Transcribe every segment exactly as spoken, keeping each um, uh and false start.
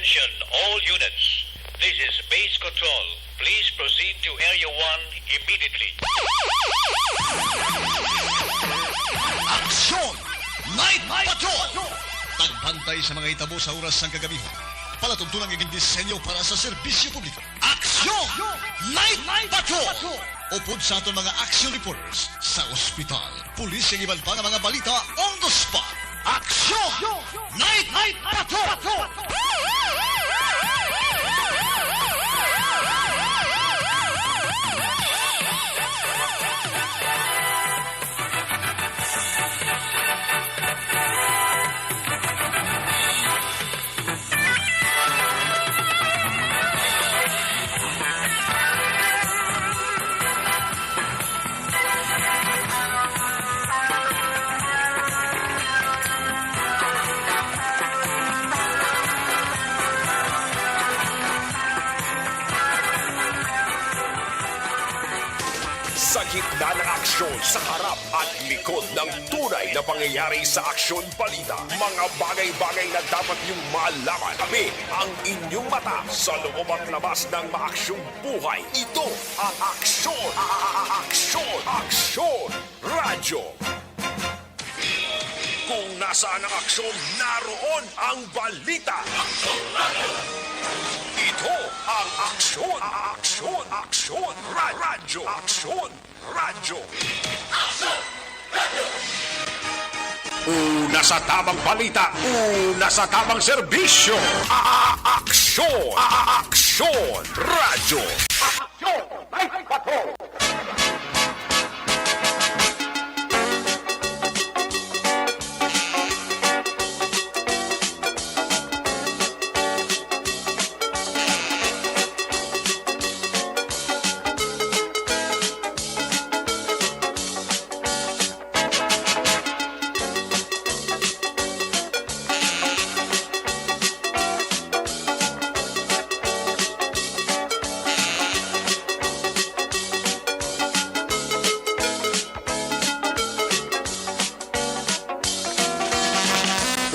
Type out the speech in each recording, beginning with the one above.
Attention all units. This is Base Control. Please proceed to Area one immediately. Aksyon! Night Patrol! Pagbantay sa mga hitabo sa oras sang kagabihan. Palatuntunan nga gindisenyo para sa serbisyo publiko. Aksyon! Night Patrol! Upod sa aton mga action reporters sa ospital, pulis, kag iban pa nga mga balita on the spot. Aksyon! Night Patrol! Sa gitna ng aksyon, sa harap at likod ng tunay na pangyayari sa aksyon balita, mga bagay-bagay na dapat niyong malaman. Kami ang inyong mata sa loob at labas ng maaksyong buhay. Ito ang Aksyon, a-, a-, a-, Aksyon, Aksyon Radyo. Kung nasaan ang aksyon, naroon ang balita. Aksyon Radyo. Ito ang Aksyon, a-, a-, Aksyon, Aksyon Ra-, Radyo. Aksyon Radyo. Una sa tamang balita, una sa tamang serbisyo. A-, a-, Aksyon, a-, a-, Aksyon Radyo. Aksyon Night Patrol.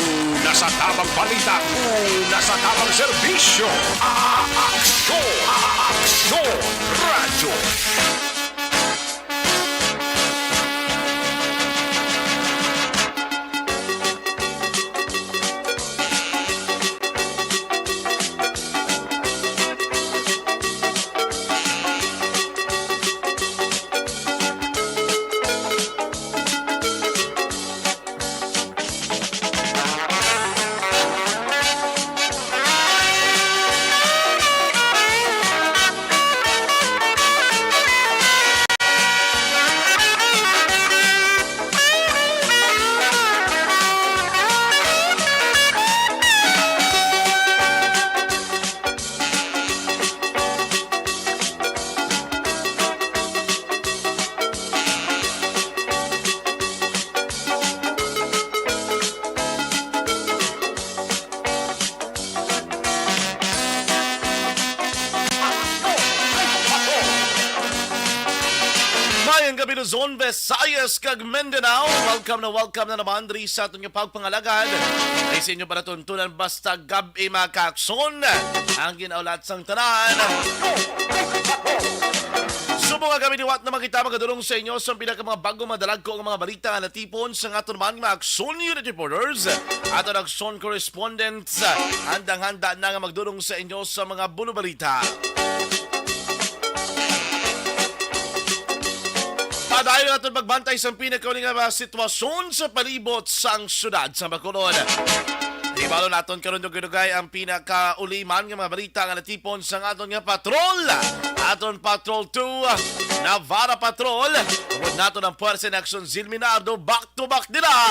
Una sa tamang balita, una sa tamang serbisyo. A-, a-, Aksyon, a-, a-, Aksyon Radyo. Mayong gabi, Luzon, Visayas, kag Mindanao. Welcome na welcome na naman diri sa aton nga pagpangalagad. Ay sa inyo palatuntunan basta gab-i, mga kaakson. Ang ginaulat sang tanan. Subong nga kami liwat na makita magadulong sa inyo sa pinaka mga bago, madalagko nga mga balita nga natipon sa aton man nga Aksyon Unit Reporters, aton Aksyon Correspondents, handang-handa na nga magdulong sa inyo sa mga bulo balita. Padayon naton pagbantay sa pinakauli nga mga sitwasyon sa palibot sang siyudad sa Bacolod. Hibalo naton karon dugay-dugay ang pinakauli man nga mga balita nga natipon sa aton nga patrol. Aton Patrol two, Navarra Patrol. Upod naton ang Puwersa in Action Zil Minardo. Back to back nila.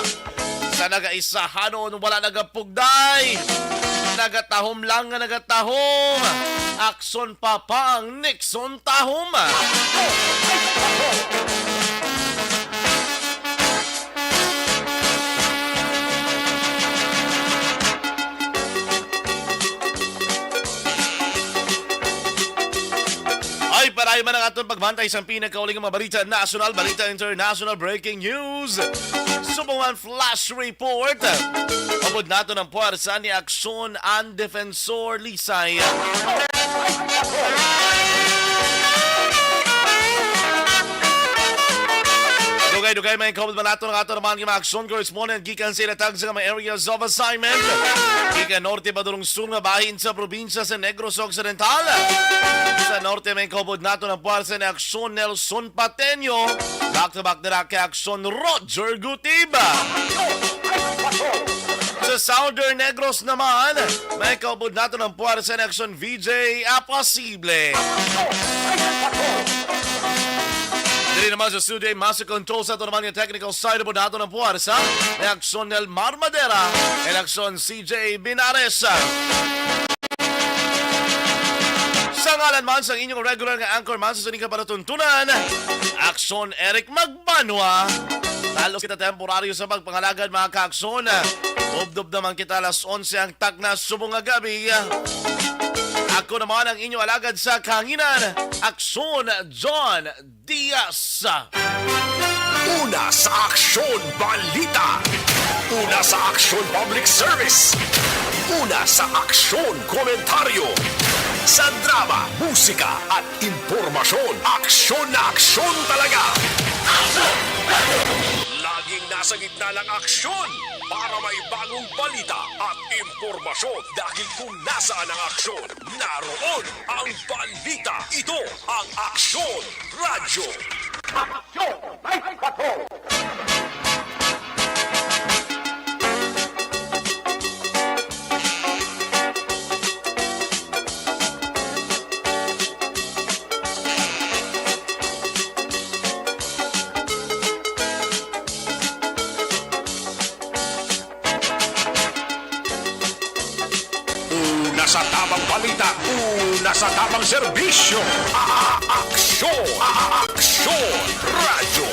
Sa nagaisahanon, wala nagapugday. Nagatahom lang nga nagatahom. Akson pa pa ang Nixon tahom. Ay, padayon man ang aton pagbantay sa pinakauli nga mga balita, national balita, international breaking news. Subong man flash report. Ubod nato ng puwersa ni Aksyon ang Defensor Lisay. Dugay-dugay may kaupod man nato ng ato naman nga mga aksyon correspondent gikan sa ilatag sa mga areas of assignment. Gikan norte padulong sur nga bahin sa probinsya sa Negros Occidental. Sa norte may kaupod nato ng puwersa ni Aksyon Nelson Pateño. Back to back dira kay Aksyon Roger Gutiba. Sa Southern Negros naman, may kaupod nato ng puwersa ni Aksyon V J Apasible. Diri naman sa studio, master control sa ato naman nga technical side, ubod nato ng puwersa ni Aksyon Nelmar Madera and Aksyon C J Binares. Sa ngalan man sang inyong regular nga anchor man sa sining kapalatuntunan, Aksyon Eric Magbanwa. Talos kita temporaryo sa pagpangalagad, mga kaaksyon. Tubtob naman kita alas onse ang takna subong nga gabi. Ako naman ang inyo alagad sa kahanginan, Aksyon John Diaz. Una sa aksyon, balita. Una sa aksyon, public service. Una sa aksyon, komentaryo. Sa drama, musika, at impormasyon, aksyon na aksyon talaga. Laging nasa gitna ng aksyon para may bagong balita at impormasyon, dahil kung nasaan ang aksyon, naroon ang balita. Ito ang Aksyon Radyo. Aksyon! Una sa tabang balita, una sa tabang serbisyo. A-, a-, aksyon, a-, a-, aksyon, radyo.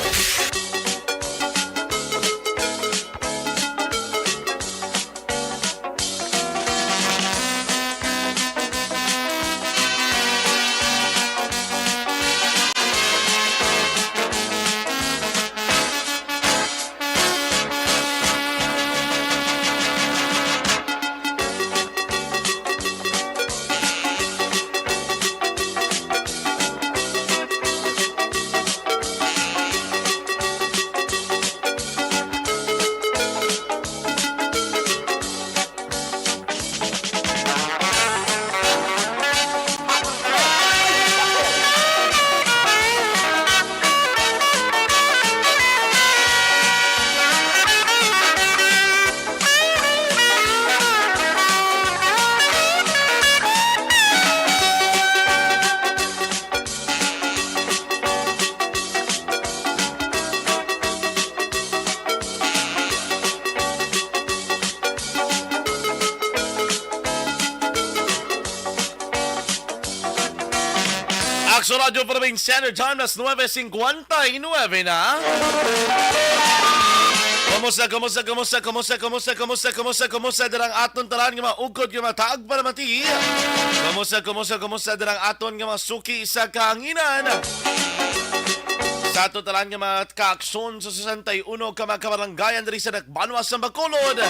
Aksyon Radyo Philippine Standard Time, alas nuebe cincuenta y nueve na. Kumusta, kumusta, kumusta, kumusta, kumusta, kumusta, kumusta, kumusta, dirang aton tanan nga mga ukod nga mga taag palamati? Kumusta, kumusta, kumusta, dirang aton nga mga suki sa kahanginan? Sa aton tanan nga mga kaaksyon sa sesenta y uno ka mga kabarangayan diri sa Dakbanwa sa Bacolod.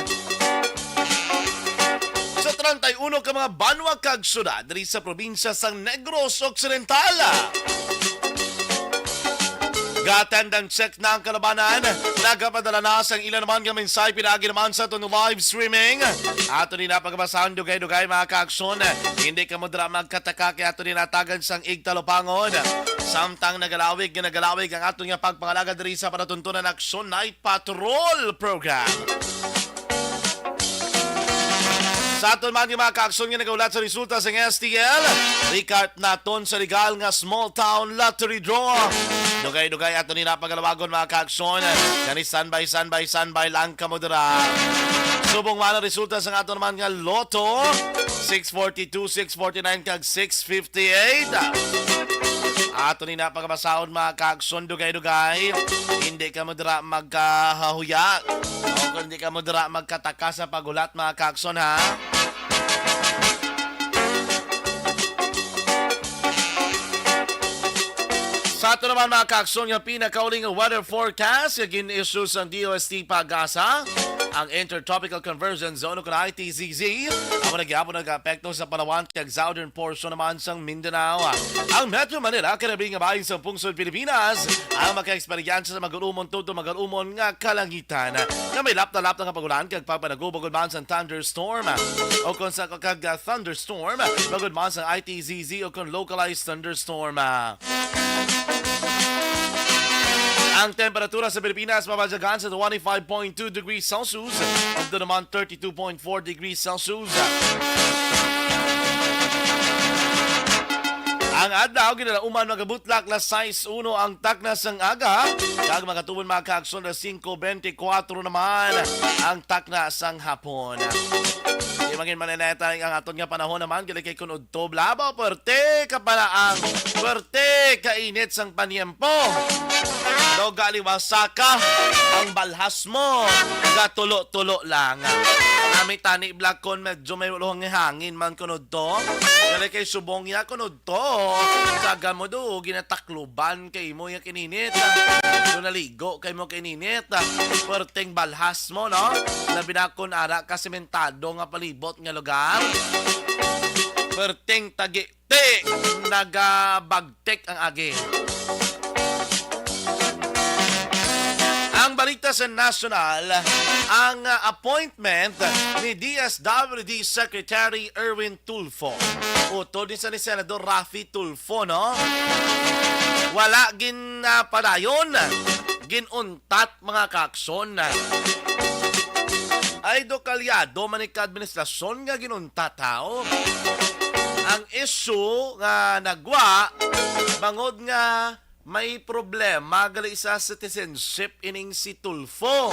Sa treinta y uno ka mga banwa kag syudad diri sa probinsya sang Negros Occidental. Ga-attend ang check na ang kalabanan. Nagapadala na sang ila naman nga mensahe pinaagi naman sa aton live streaming. Ato ni napagabasahon dugay-dugay, mga kaaksyon. Hindi kamo dira magkataka kay ato ni natagan sang igtalupangon. Samtang nagalawig nga nagalawig ang aton nga pagpangalagad diri sa panatuntunan Aksyon Night Patrol Program. Sa aton man nga mga kaaksyon nga nagahulat sa resulta sa S T L, recount naton sa legal nga small town lottery draw. Dugay-dugay ato ni napagalawagon, mga kaaksyon. Gani standby, standby, standby lang kamo dira. Subong man ang resulta sa aton man nga lotto, six forty-two, six forty-nine, kag six fifty-eight. Ato ni napagabasahon, mga kaaksyon, dugay-dugay. Hindi kamo dira magkahahuya. O kung hindi kamo dira magkataka sa paghulat, mga kaaksyon, ha? Sa Ito naman, mga kaakson, nga pinakauling weather forecast nga gin-issue sang D O S T PAGASA, ang Intertropical Convergence Zone o kon I T Z Z. Amo na gihapon nag-aapekto sa Palawan kag southern portion naman sang Mindanao. Ang Metro Manila, kinabi nga bahin sa pungsod Pilipinas, ang makaeksperyensya sa magalumon tubtob magalumon nga kalangitan nga may lapta-lapta nga pag-ulan kag pagpanagubo gud man sang thunderstorm o kon sa kag thunderstorm, bangod man sang I T Z Z o kon localized thunderstorm. Ang temperatura sa Pilipinas mabayagan sa twenty-five point two degrees Celsius, ug naman thirty-two point four degrees Celsius. Ang adlaw, ginalauman, magabutlak las sais uno ang takna sang aga, kag magatubon, mga kaakson, las singko bente kuwatro naman ang takna sang hapon. Di mangin maninetay ang aton nga panahon naman, gali kay kun udto, blaba, pwerte ka palaang, pwerte ka init sang paniempo. Daw galiwasa ka, ang balhas mo gatulo-tulo lang. Nami tani, blakon, medyo may luhang hangin man kun udto. Gali kay subong ya kun udto, saga mo do ginatakluban kay mo ya kininit. Do naligo kay mo kininit. Perting balhas mo, no? Labi na kun ara ka sementado nga palibot nga lugar. Perting tagi ti nagabagtik ang agi. Ang balita sa nasyonal, ang, ah, appointment ni D S W D Secretary Erwin Tulfo. Utod ni sa ni Senador Raffy Tulfo, no? Wala gin, ah, padayon, ginuntat, mga kaakson. Ay, do kalyado man ni ka administrasyon nga ginuntat, ha, oh. Ang issue nga nagwa, bangod nga may problema gali sa citizenship ining si Tulfo.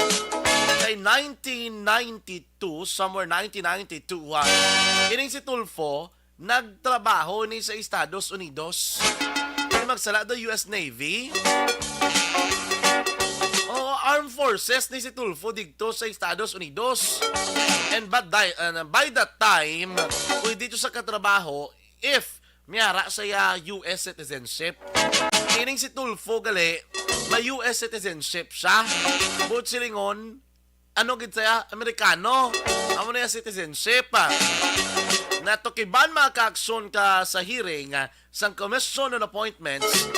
Kay nineteen ninety-two, somewhere nineteen ninety-two, ah, ining si Tulfo, nagtrabaho ni sa Estados Unidos. Kay magsala do U S Navy. O, armed forces ni si Tulfo digto sa Estados Unidos. And but di-, uh, by that time, pwede to sa katrabaho if may ara sa iya U S citizenship. Ining si Tulfo gali, may U S citizenship siya. Buot silingon, ano gid saya, Amerikano. Amo na iya citizenship, ah. Natukiban, mga kaakson, ka sa hearing, ah, sang Commission on Appointments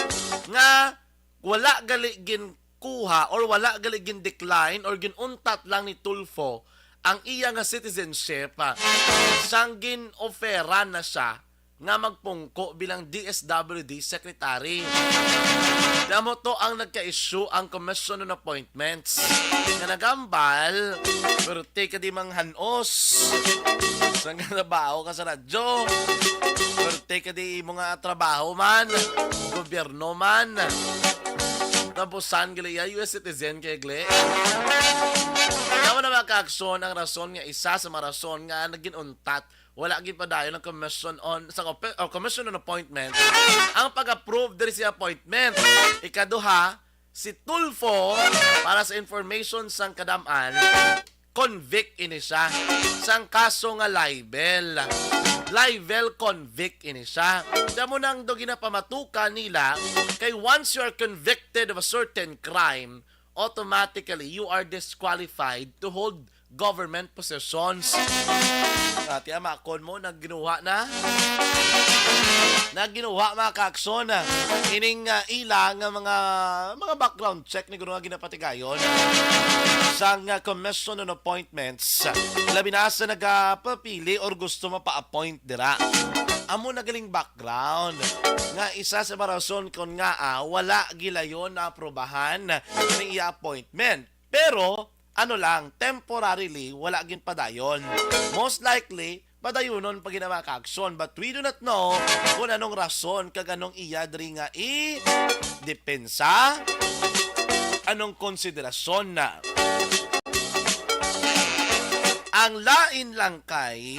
nga wala gali ginkuha or wala gali gin-decline or ginuntat lang ni Tulfo ang iya nga citizenship, ah, sang gin-offeran na siya nga magpungko bilang D S W D secretary. Kamo to ang nagka-issue ang Commission on Appointments nga nagambal, pwerte ka di manghanos. Sang trabaho ka sa radyo, pwerte ka di imo nga trabaho man, gobyerno man. Tapusan gali ya, U S citizen kay gali. Tama na, mga kaakson, ang rason nga isa sa mga rason nga naging untat wala gid padayon ang Commission on, sa ope-, o Commission on Appointment ang pag-approve diri sa appointment. Ikaduha, si Tulfo, para sa information sang kadam-an, convict ini siya sang kaso nga libel. Libel convict ini siya. Kamo nang do ginapamatukan nila kay once you are convicted of a certain crime, automatically you are disqualified to hold government positions. Ati amakon mo, nagginuha na. Nagginuha, mga kaakson, ining, ah, ila nga mga, mga background check ni guro nga ginapatigayon sang, ah, Commission on Appointments. Labi na sa nagapapili or gusto mapa-appoint dira. Amo na galing background nga isa sa mga rason kon ngaa wala gilayon na aprobahan ni iya appointment. Pero, ano lang, temporarily, wala gin padayon. Most likely, padayonon pa gid ang mga kaaksyon, but we do not know kung anong rason kag anong iya diri nga i-depensa, anong konsiderasyon na. Ang lain lang kay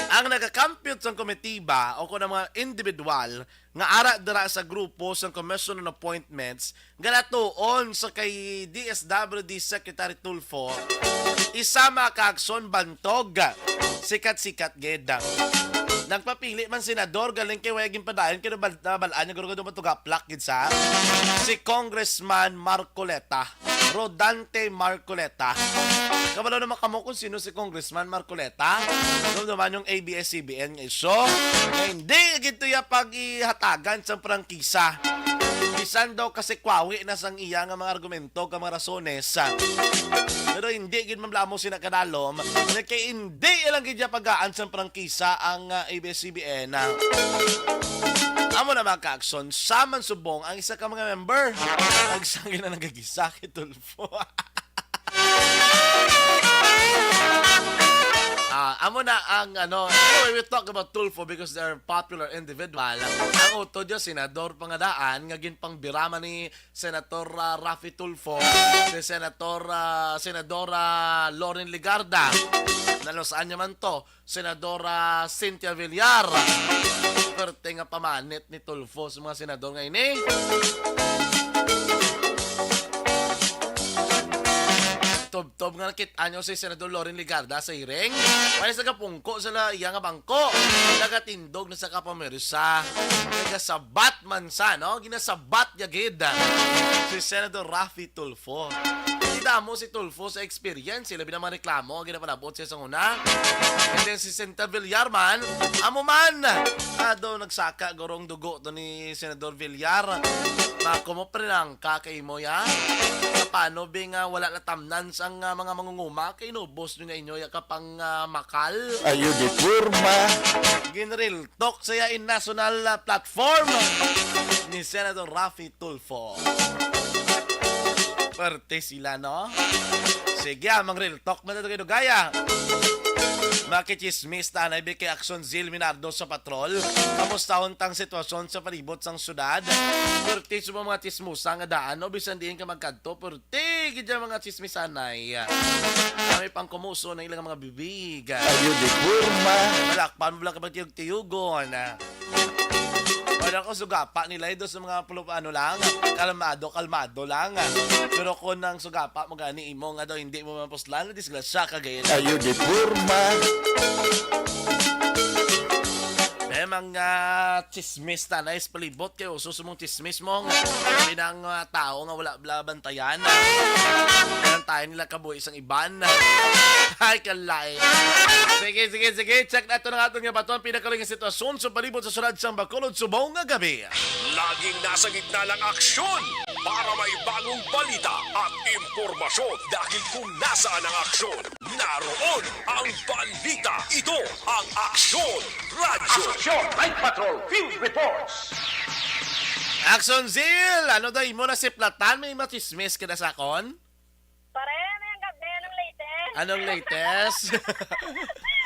ang nagakampyot sang komitiba o kung ang mga individual nga ara dira sa grupo sang Commission on Appointments nga natuon sa kay D S W D Secretary Tulfo, isa, mga kaaksyon, bantog. Sikat-sikat gid. Nagpapili man senador, galing kay wala ginpadayon, kay nabal-, nabalaan niya, guro, nga daw matugaplak gid sa si Congressman Marcoleta, Rodante Marcoleta. Kabalo naman kamo kung sino si Congressman Marcoleta? Dumduman yung A B S C B N nga isyu, na hindi gid to iya pag-ihatagan sa prangkisa. Bisan daw kasi kwawi na sang iya nga mga argumento, ka mga rasones. Pero hindi gid mamlamo sina kadalom, na kay hindi lang gid niya pagaan sang prangkisa ang, ah, A B S C B N. Amo na, mga ka-aksyon, sa man subong ang isa ka mga member. Nagsangin na nagagisa kay Tulfo. Ah, amo na ang ano, anyway, we talk about Tulfo because they're popular individual. Ang utod niya, senador pa nga daan, nga ginpangbirama ni Senator, ah, Raffy Tulfo, si Senator, ah, Senadora Loren Legarda. Nalusaan niya man to, Senadora Cynthia Villar. Perte nga pamanit ni Tulfo sa mga senador nga ini. Tubtob nga nakit-an niyo si Senador Loren Legarda sa hearing. Wala sa kapungko sila iya nga bangko. Nagatindog na sa kapamirsa. Nagasabat man sa, no? Ginasabat niya gid si Senator Raffy Tulfo. Hindi damo si Tulfo sa experience. Sila binang mga reklamo ang ginapanabot siya sa una. And then si Cynthia Villar man, amo man. Ah, daw nagsaka gurong dugo to ni Senador Villar. Mako mo, prenangka kay mo, ya? Paano, bi, nga wala natamnan sang, ah, mga mangunguma? Kay inubos nyo nga inyo ya ka pang, ah, makal? Ayo di porma. Ginreal talk sa iya in national, ah, platform ni Senator Raffy Tulfo. Perte sila, no? Sige, ah, mang real talk man na kayo, gaya. Makichismis ta na, bi, kay Action Zil Minardo sa patrol. Kamusta ang sitwasyon sa palibot sang syudad? Perte sa mga chismosa nga daan, no? Bisan diin ka magkadto, perte gid ang mga chismisanay. Kami pang kumuso ng ilang mga bibig. Ayo di porma. Malakpan mo lang kapag tiyog-tiyogon. Wala ko sugapa nila, ido sa mga pulo, ano lang, kalmado, kalmado lang. Pero kung ang sugapa mo gani imo nga daw hindi mo mapuslan, disgrasya ka gayud. Ayo di porma. May mga chismis ta na is palibot kay uso sa mong chismis mo nga pinang, ah, tao nga wala bla bantayan. Bantayan nila kabuhi sang iban. Ay, kalay. Sige, sige, sige. Check nato ang aton nga baton. Pinakaling sitwasyon sa palibot sa syudad sang Bacolod subong nga gabi. Laging nasa gitna ng aksyon para may bagong balita at impormasyon. Dahil kung nasaan ang aksyon, naroon ang balita. Ito ang Aksyon Radyo. Aksyon Night Patrol Field Reports. Action Zil, ano daw imo na siplatan? May machismis ka na sa akon? Pare, may ang gabi, anong latest? Anong latest?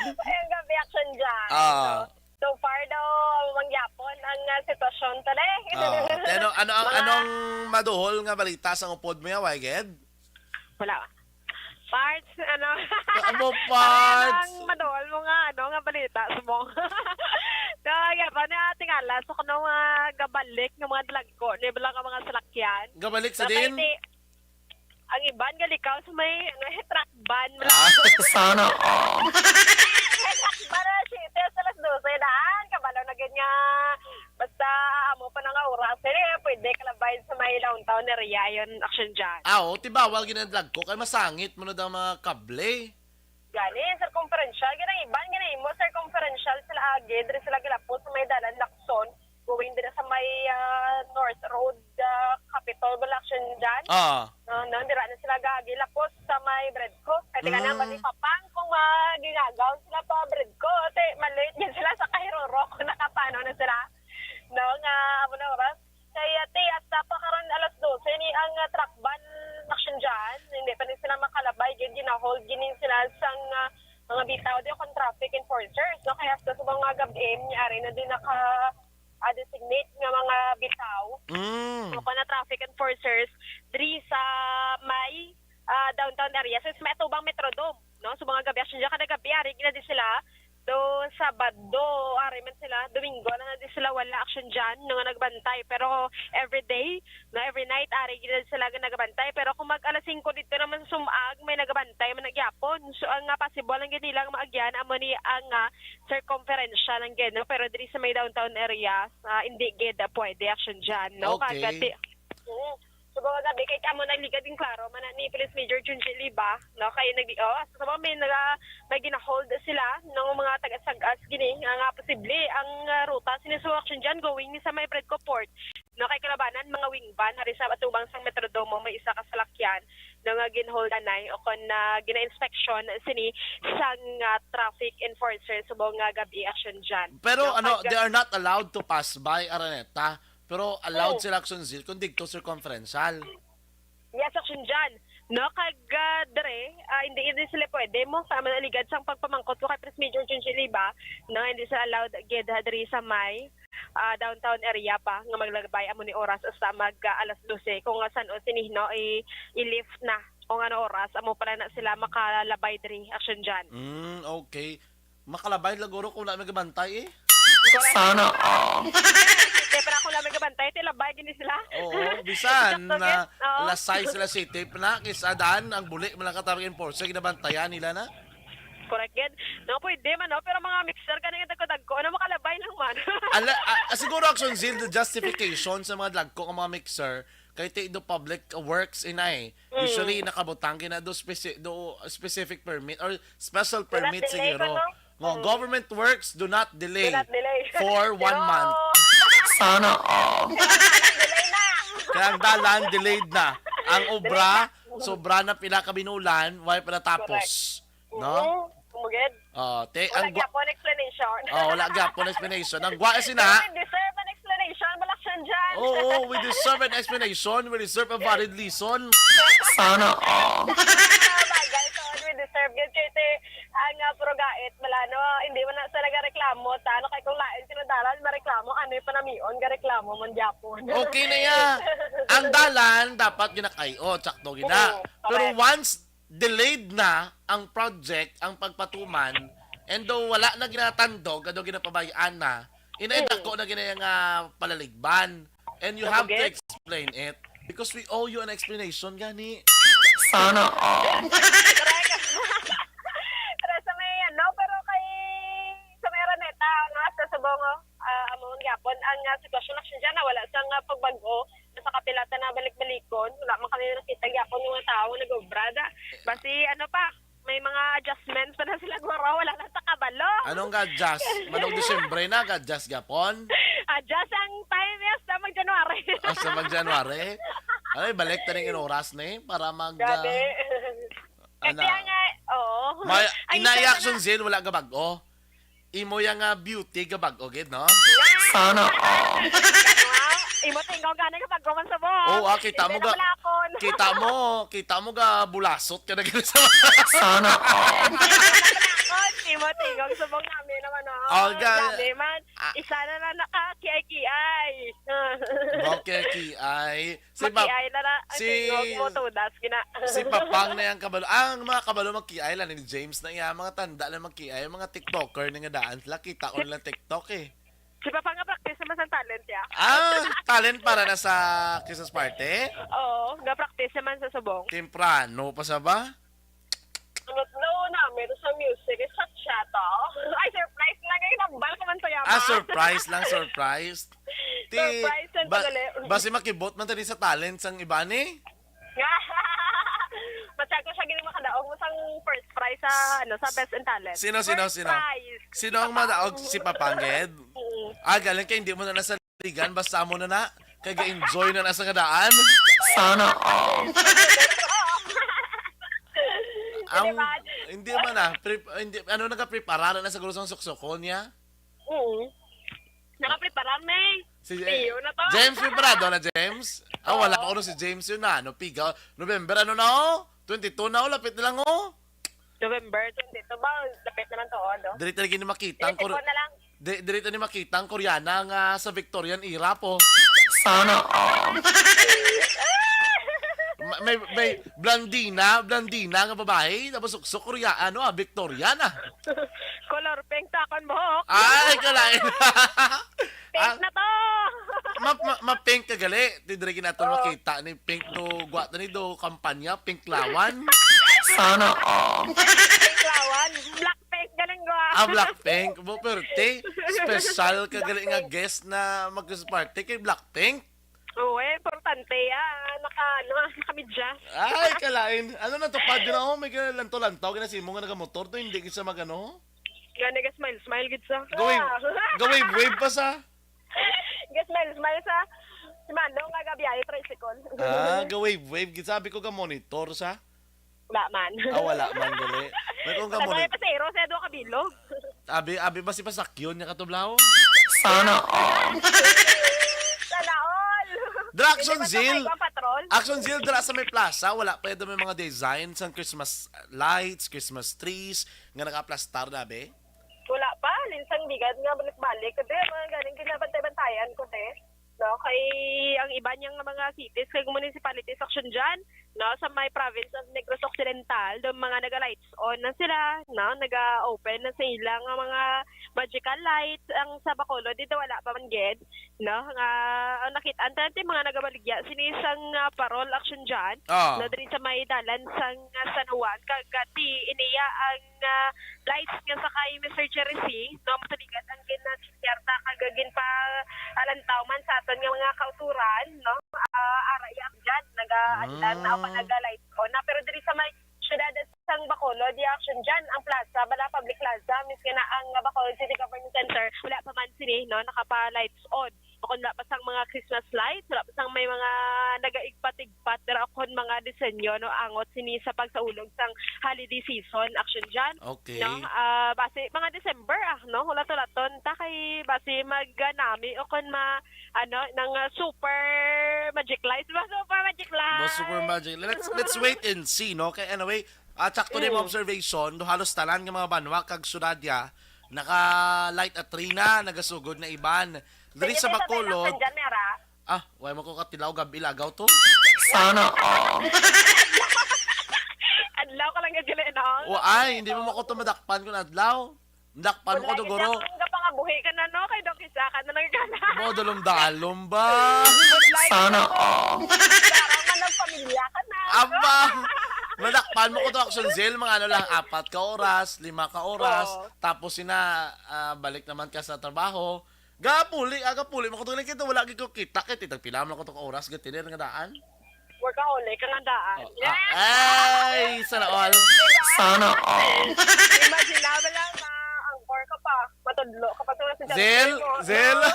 May ang gabi, action dyan. Ah. So, so far daw, mangyapon ang, ah, sitwasyon today. Ah. Ano, ano, ang, Mga anong maduhol nga balita sa upod mo, ya, Wyged? Wala. Parts, ano? Amo, parts. Ang maduhol mo nga, ano, nga balita, subong. So, ya, pa na tingala, so, kuno nga gabalik ng mga dalagko, di ba lang ang mga salakyan? Gabalik sa din? Ang iban galikaw sa may, ano, eh, truck ban. Ah. Sana all. Para siete hasta alas doce daan, kabalo na gid nga basta amo pa na nga oras, eh, pwede kalabay sa may downtown area yon, action dyan. Ah, oo, ti bawal gid ang dalagko kay masangit man daw ang mga kable. Gani, circumferential, gani iban, gani mo circumferential sila agi, diri sila gilapos sa may dalan Lacson. Going dira sa may, ah, North Road, ah, Capitol, Balaction dyan. Ah. Ah, no, dira na sila gagi lapos sa may Bredco. Kaya tika na Mm. mali papang kung magingagaw sila pa Bredco. Te, malate din sila sa Kahiroro kung nakapano na sila. No, nga, amo na oras. Kaya, te, at sa pa karon alas doce ni ang, ah, truck ban action dyan. Hindi pa rin sila makalabay. Gid, ginahold gini sila sang, ah, mga bitaw di kon traffic enforcers. No, kaya sa, sa mga gabi, ni ari na din naka ah, designate nga mga bitaw. Mm. So, kana traffic enforcers diri sa may, ah, downtown area. So, sa may atubang Metrodome, no? So, mga gabi, actually, kada gabi, ari gina di sila. So, Sabado, ari man sila, Domingo na nga di sila wala, Action John, no, nga nagbantay. Pero every day, no, every night, ari gid sila nga nagabantay. Pero kung mag alas singko dito naman sumag, may nagabantay man na gyapon. So, ang nga possible lang gid nila nga maagyan, amo ni ang, ah, circumferential lang gid, no? Pero diri sa may downtown area, ah, hindi gid, ah, pwede, Action John, no? Okay. Kagati-, oo. So, mga gabi, kay kamo nagligad din klaro man na ni Police Major Junji Liba, no? Kay nag-, oh, sa mga may naga-, may ginahold sila ng mga taga-Sagas gini nga, nga posible ang, ah, ruta sini sa Action John going sa may Bredco Port, no? Kay kalabanan mga wing van hari sa atubang sang Metrodome, may isa ka salakyan, no, nga ginhold anay o kon, ah, gina-inspection sini sang, ah, traffic enforcer subong nga gabi, Action John. Pero, no, ano, kag- they are not allowed to pass by, Araneta. Pero allowed, oh, sila, Action Zil, kung dito circumferential. Yes, Action John. No, kag, ah, dre, ah, hindi, hindi sila pwede mo sa mga aligad sang pagpamangkot ko kay Police Major Junji Liba, no, hindi sila allowed gid, ah, diri sa may, ah, downtown area pa nga maglabay amo ni oras hasta mag, ah, alas dose, kung, ah, san-o sini, no, i-, i-lift na kung ano oras amo pala na sila makalabay diri, Action John. Mm, okay. Makalabay laguro kung wala may gabantay, eh. Correct. Sana all. Te, pero ako lang may gabantay, te, labay gini sila. Oo, bisan na alas sais, alas siyete pa na, kisa daan, ang buli man lang ka traffic enforcer, ginabantayan nila na. Correct, gid. No, pwede man, no? Pero mga mixer ka na nga dagko-dagko, ano, makalabay lang man. Ala, ah, ah, siguro, Action Zil, the justification sa mga dagko nga mga mixer, kay ti do public works, inay. Mm. Usually, nakabutang kina do speci-, do specific permit or special permit siguro. Do not delay, no? Ngo, mm, government works, do not delay. Do not delay. For one month. Sana all. Delay na. Kaya ang dalan, delayed na. Ang obra, delay na, sobra na pila ka binulan, why pa natapos? Correct. No? Oo, kumugid. Oh, te, wala ang gwa-, gyapon explanation. Oh, wala gyapon explanation. Ang gwa sina. We deserve an explanation, Malaksyan dyan. Oo, we deserve an explanation. We deserve a valid reason. Sana all. Bagay, so, we deserve it. Kay te, ang, ah, puro gait, wala, no? Hindi man na sa nagareklamo, ta, ano, kay kung lain sila dalan, mareklamo, ano yung panamion, gareklamo man gyapon. Okay na ya. Ang dalan, dapat ginakay. Oh, tsakto gina. Oo, pero correct. Once delayed na ang project, ang pagpatuman, and though wala na ginatandog, ado ginapabayaan na, ina, mm, dako na gina nga palaligban. And you have to explain it because we owe you an explanation, gani. Sana all. Correct. Pero sa may, ano, pero kay, sa may Araneta, no, sa Subongo, ah, amo gyapon ang, ah, sitwasyon na siya dyan, na wala sang, ah, pagbago. Sa kapila ta na balik-balikon, wala man kami nakita gyapon yung mga tao nag-obra da. Basi, ano pa, may mga adjustments pa na sila, guro, wala na ta kabalo. Anong ga-adjust? Manong Disyembre na, ga-adjust gyapon? Adjust ang time, yes, sa mag-January. Ah, sa mag-January? Ay, balik ta ning oras ni para mag, grabe, ah, kasi ana nga, oo. May, ang inay isa Action na Zil, wala ka bag-o. Imo yang, ah, beauty gabag-o gid, no? Sana all. Imo tingog gani gabag-o man subong. Oh, ah, kita mo ga, kita mo, kita mo ga bulasot ka na gid sa. Sana all. Imo tingog subong nami naman, no? Oh, ga-, nami man. Ah. Isa na lang naka-kiay-kiay. Okay, kiay. Si Pap-, makiay na na ang si, tingog mo, tudas, gina. Si Papang na yang kabalo. Ang mga kabalo magkiay lang ni James na iya, mga tanda lang magkiay, mga TikToker na nga daan sila, kita ko nilang TikTok, eh. Si Papang nga practice naman sa talent, ya. Ah, talent para na sa Christmas party? Oo, nga practice naman sa subong. Temprano pa sa ba? Ano daw namin sa music, is sa chat, oh. Ay, surprise lang, eh. Nambal ka man to, yama. Ah, surprise lang, surprise. Ti, surprise lang ba-, kadali. Basi makibot man tani sa talent sang iba ni? Masyado siya gini makadaog mo sang first prize sa, ano, sa Best in Talent. Sino, sino, first sino? Prize. Sino ang madaog? Si Papang gid? Mm. Ah, galing kay hindi mo na nasa ligan, basta mo na na. Kay ga-enjoy na na sa kadaan. Sana all. Ang, hindi man, ah, pre-, hindi, ano, nagaprepara na siguro sa suksukon niya? Oo. Nakaprepara na eh. Si, eh, Tiyo na to. James, preparado na, James? Ah, wala pa kuno si James yun na. Ano, piga, November, ano na, oh? Twenty-two na, oh, lapit na lang, oh. November twenty-two ba? Lapit naman to, oh, no? Diri talaga ni makita ang Kor-, na lang. Di-, diri talaga ni makita ang Koreana nga sa Victorian era po. Sana all. Ma-, may, may blondina, blondina nga babae, tapos suksok Korea, ano, ah, Victorian, ah. Color pink to akon buhok. Kalain. Pink Ah, na to! ma, ma, ma pink ka gali. Di diri ginato Oh. makita ni pink do, gwata ni do, kampanya, pink lawan. Sana all. Pink lawan. Black pink, galing ko ah. Ah, black pink. Bo, perte. Special ka gali nga Blackpink. guest na mag-Christmas party kay Blackpink. Oo, eh, importante. Ah, naka, ano, naka-medyas. Ay, kalain. Ano na to, pad na, oh, may lantaw-lantaw, gina si mo nga nagamotor to, hindi gid sa magano. Gani ka smile, smile gid sa. Gaway, Ah. gaway wave pa sa. Ga smile, smile sa. Si Mano nga gabiyahe tricycle. Ah, gaway wave gid sabi ko ga monitor sa. Wala man. Ah, wala man gali. May kung ga Sa monitor. Pasero sa do kabilog. Abi, abi ba si pasakyon niya katublaw? Sana all. Sana all. Dra, Action Hindi man Zil. Sa patrol. Action Zil, dra sa may plaza, wala pa yun may mga design sang Christmas lights, Christmas trees, nga naka-aplastar na, be? Wala pa, linsang bigat nga balik-balik. Kasi mga ganing ginabantay-bantayan ko, te. No, kay ang iba niyang mga cities, kay municipalities, Action Jan, no, sa may province of Negros Occidental, do mga naga-lights on na sila, no, naga-open na sa ilang mga magical lights. Ang sa Bacolod, dito wala pa man gid, no, nga ang nakita-an ta, mga nagabaligya, sini sang, ah, parol, Action Jan, Ah. no, diri sa may dalan sang, ah, San Juan, kag, ah, ti, iniya ang, ah, lights nga sa kay Mister Jerry C, no, matuligan ang gin-, Yerta kag ginpa-, alantaw man sa aton nga mga kauturan, no? Ah, ara iya dyan, nagaandan na o Mm. naga-light on na. Pero diri sa may syudad sang Bacolod, di Action dyan, ang plaza, bala public plaza, miski na ang Bacolod City Government Center, wala pa man sini, no? Nakapa-lights on. O kung wala pa sang mga Christmas lights, wala pa sang may mga nagaigpatig pat dira kon mga disenyo, no, angot sini sa pagsaulog sang holiday season, Action Jan. Okay. No, ah, basi mga December, ah, no, hulat-hulaton ta kay basi maganami o kon ma, ano, nang, ah, super magic lights, ba, super magic lights. Ba, super magic. Let's, let's wait and see, no? Kay anyway, ah, sakto ni Mm. mga observation, do halos tanan nga mga banwa kag syudad ya, naka-light a tree na, nagasugod na iban. Diri sa Bacolod, Dyan, Mera. Ah, way mo ko katilaw, gab-i lagaw to. Sana all. Adlaw ka lang gid gali, no? O, ay, hindi mo ko to madakpan kung adlaw. Madakpan mo ko to, guro. Ang kapangabuhi ka na, no? Kay Doc Isa ka na lang ka na. Mo, dalom-dalom ba? Sana all. Parang man nagpamilya ka na. Aba, madakpan mo ko to, Action Zil, mga ano lang, apat ka oras, lima ka oras, Oo. tapos sina, ah, balik naman ka sa trabaho. Gapuli, ah, gapuli. Makutulog kita, wala gid ko kita. Kay titag pila man ko to ka oras, gatiner nga daan. Workaholic ka nga daan. Oh, Yeah! ah, ay, sana all. Sana all. Imagine na ba lang na ang core ka pa, matudlo ka pa sa Zil, mo. Zil. No?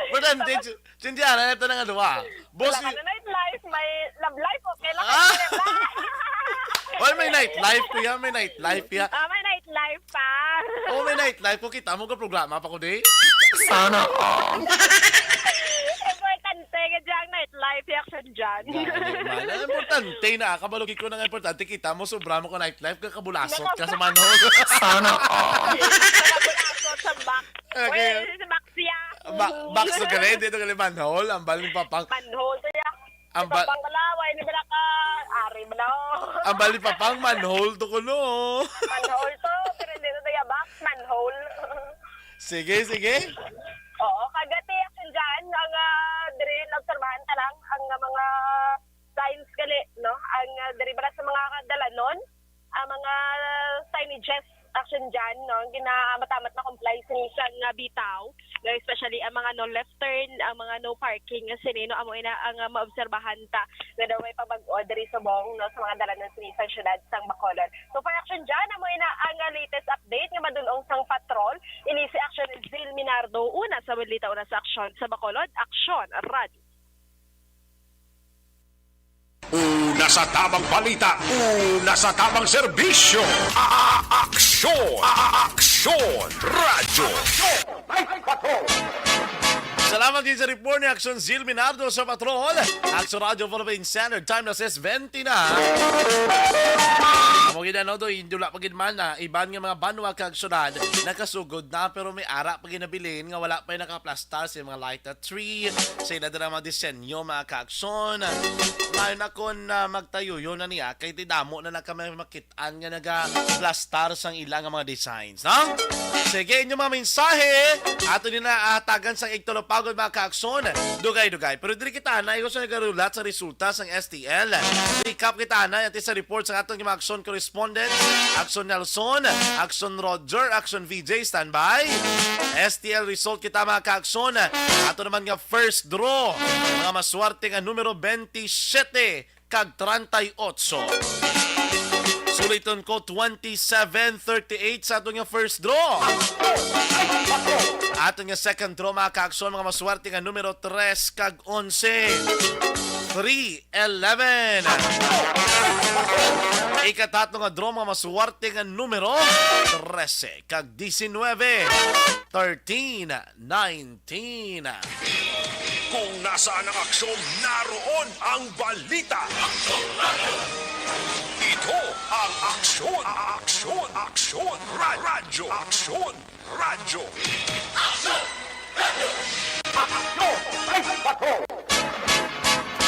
Pero hindi, Chindiana, ito na nga duwa. Boss, Wala ka na nightlife, may love life, okay lang. Ah! Kaya na. Oy, may nightlife, kuya. May nightlife, kuya. Ah, may nightlife pa. Oh, may nightlife ko. Kita mo ka programa pa ko, di? Sana all. Importante ka dyan, nightlife, yung action dyan. Gani, man. Ang importante na, kabalo gid ko na nga importante, kita mo, sobra mo ka nightlife, kakabulasot ka sa manhole. Sana all. Kakabulasot sa back. Okay. Uy, si Max ya. Ba-, box to gali, dito gali manhole, ang bal ni Papang. Manhole to ya. Ang Si bal- Papang bala, way ni bala ka, ari bala. Ang bal ni Papang, manhole to kuno. Manhole to, pero hindi to ya box, manhole. Sige, sige. Oo, kagati action dyan, ang, ah, diri, naobserbahan ta lang, ang, ah, mga signs gali, no? Ang, ah, diri bala sa mga dalanon, ang mga signages action dyan, no? Ginamatamat na comply sini sang, ah, bitaw, no? Especially ang mga no left turn, ang mga no parking, nga sini, no? Amo ina ang, ah, maobserbahan ta nga daw may pabag-o diri subong, no? Sa mga dalanon sini sang syudad sang Bacolod. So, for action dyan, amo ina ang, ah, latest update nga madulong sang patrol. Ini si Action Zil Minardo, una sa balita, una sa aksyon sa Bacolod, Aksyon Radio. Una sa tamang balita, una sa tamang serbisyo. A-, a-, aksyon, a-, a-, aksyon, radyo. Aksyon, Night Patrol. Salamat gid sa report ni Aksyon Zil Minardo sa Patrol. Aksyon Radio Philippine Standard Time na six twenty na. Amo gid ano do, hindi wala pa gid man na iban nga mga banwa kag syudad nakasugod na, pero may ara pa ginabilin nga wala pa nakaplastar sa mga light at tree. Sa ila dira mga disenyo, mga kaaksyon. Ngayon ako na magtayuyo na niya kay ti damo na na kami makit-an nga nagaplastar sang ila nga mga designs, no? Sige, inyong mga mensahe, ato ni na hatagan sang igtulopagod, mga kaaksyon. Dugay-dugay. Pero diri kita na, sa nagarulat sa resulta sang S T L. Recap kita na, ati sa report sa aton mga aksyon correspondent, Aksyon Nelson, Aksyon Roger, Aksyon V J, standby. S T L result kita, mga kaaksyon. Ato naman nga first draw, mga maswerte nga numero twenty-seven kag treinta y ocho. Suliton ko, twenty-seven thirty-eight sa aton nga first draw. Aton nga second draw, mga kaaksyon, mga maswerte nga numero tres kag onse. Three eleven. Ikatatlo nga draw, mga maswerte nga numero, trese kag diecinueve. Thirteen nineteen. Kung nasaan ang aksyon, naroon ang balita. Ito ang Aksyon, Aksyon, Aksyon, Ra-, Radyo, Aksyon, Radyo.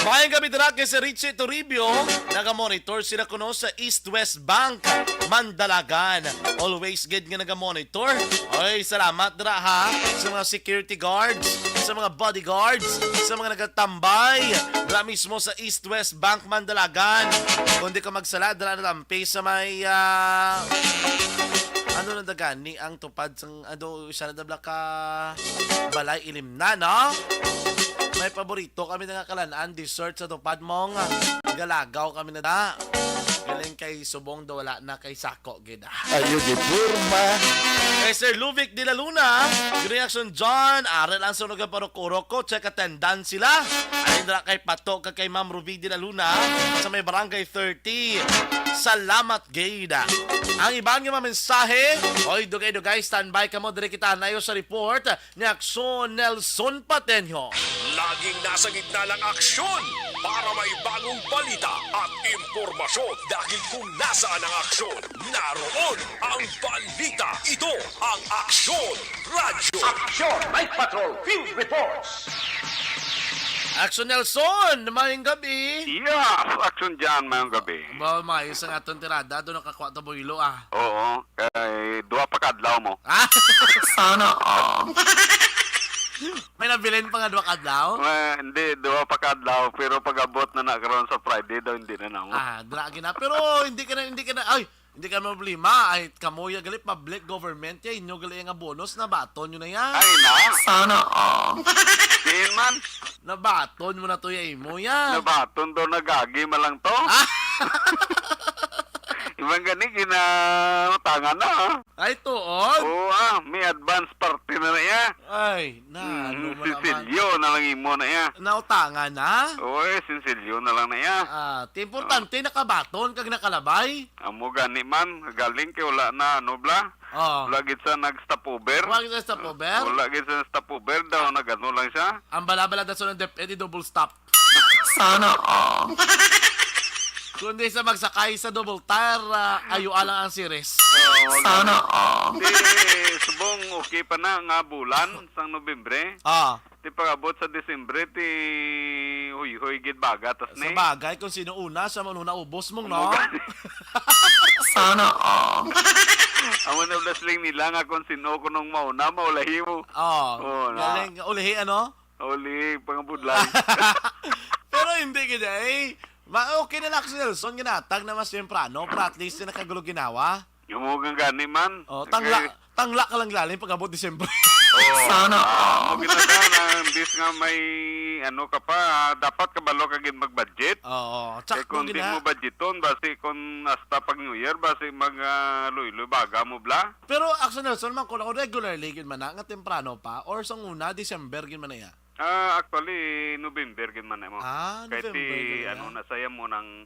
Maayong gabi dira kay si Richie Toribio. Naga-monitor sila kuno sa East West Bank, Mandalagan. Always gid nga naga-monitor. Oy, salamat dira ha sa mga security guards, sa mga bodyguards, sa mga nagatambay dira mismo sa East West Bank, Mandalagan. Kung di ko magsala, dira na lampi sa may, ah, ano na dagan ni ang tupad sang, ano, isa na dabla ka balay ilim na, no? May paborito kami na nga kalan-an, dessert sa tupad mong galagaw kami na da. Galing kay subong do wala na kay sako gid, ah. Ayo di forma. Kay Sir Luvic de la Luna, Green Action John, ari lang sa lugar parok-urok ko, check attendance sila. Ay, dira kay Pato, kag kay Ma'am Ruby de la Luna, sa may Barangay thirty. Salamat, gid. Ang iban nga mga mensahe, oy, dugay-dugay, standby kamo, diri kita nayo sa report ni Aksyon Nelson Patenyo. Laging nasa gitna ng aksyon para may bagong balita at impormasyon, dahil kung nasaan ang aksyon, naroon ang balita. Ito ang Aksyon Radyo. Aksyon Night Patrol Field Reports. Aksyon Nelson, maayong gabi. Yes, Aksyon John, maayong gabi. Ba, maayos ang aton tirada, do nakakuha ta buhilo, ah. Oo, kay duha pa ka adlaw mo. Ah? Sana all. May nabilin pa nga duha ka adlaw? Eh, hindi, duha pa ka adlaw, pero pag-abot na na karon sa Friday daw, hindi na namo. Ah, dira gina. Pero hindi ka na, hindi ka na, ay, hindi ka na problema. Ay, kamo ya gali, public government ya, inyo gali nga bonus, nabaton nyo na ya. Ay, na? Sana all. Diin man? Nabaton mo na to ya imo ya. Nabaton daw, nagagi man lang to. Ah. Ibang gani, ginautangan na, ah. Ay, tuod? Oo, ah, may advance party na na iya. Ay, na, Mm, ano mo naman? Sinsilyo na lang imo na iya. Nautangan na? Oo, eh, sinsilyo na lang na iya. Ah, ti importante, Ah. nakabaton kag nakalabay. Amo gani man, galing kay wala na, ano bla? Oh. Wala gid sa nag-stopover. Wala gid sa stopover? Wala gid sa stopover daw, nag-ano lang siya. Ang bala-bala daw sa nag-dep-, eh, di double stop. Sana all. Kundi sa magsakay sa double tire, ah, ayuan lang ang series. Oo, Sana all. Di, subong okay pa na nga bulan sang Nobyembre. Ah. Ti pag-abot sa Disyembre, ti huyhoy gid baga tas Sa ni. Bagay, kung sino una, siya man una ubos mong, Amo no? Gani. Sana all. Amo na blasling nila nga kung sino kunong mauna, maulahi mo. Oh, Oo, na. Galing. Ulihi, ano? Uli, pangabudlay. Pero hindi gid, eh. Ma-, okay na lang si Nelson, ginatag na mas temprano, pero at least nakagulog ginawa. Yung mga gani man. Oh, Sige. tangla, tangla ka lang lalim pag abot Disyembre. Oo. Sana Ah, all. Mo ginagawa na, imbis nga may ano ka pa, dapat kabalo ka gid mag-budget. Oo, Kay tsaka kung di gina- mo budgeton, basi kung hasta pag New Year, basi mag, ah, luy-luy baga mo bla. Pero, Aksyon Nelson, man, kung ako regularly gid man na, nga temprano pa, or sa una, December gid man na ya? Ah, actually, November gid man na mo. Ah, Kay November ti, gid na. Ano, na saya mo nang,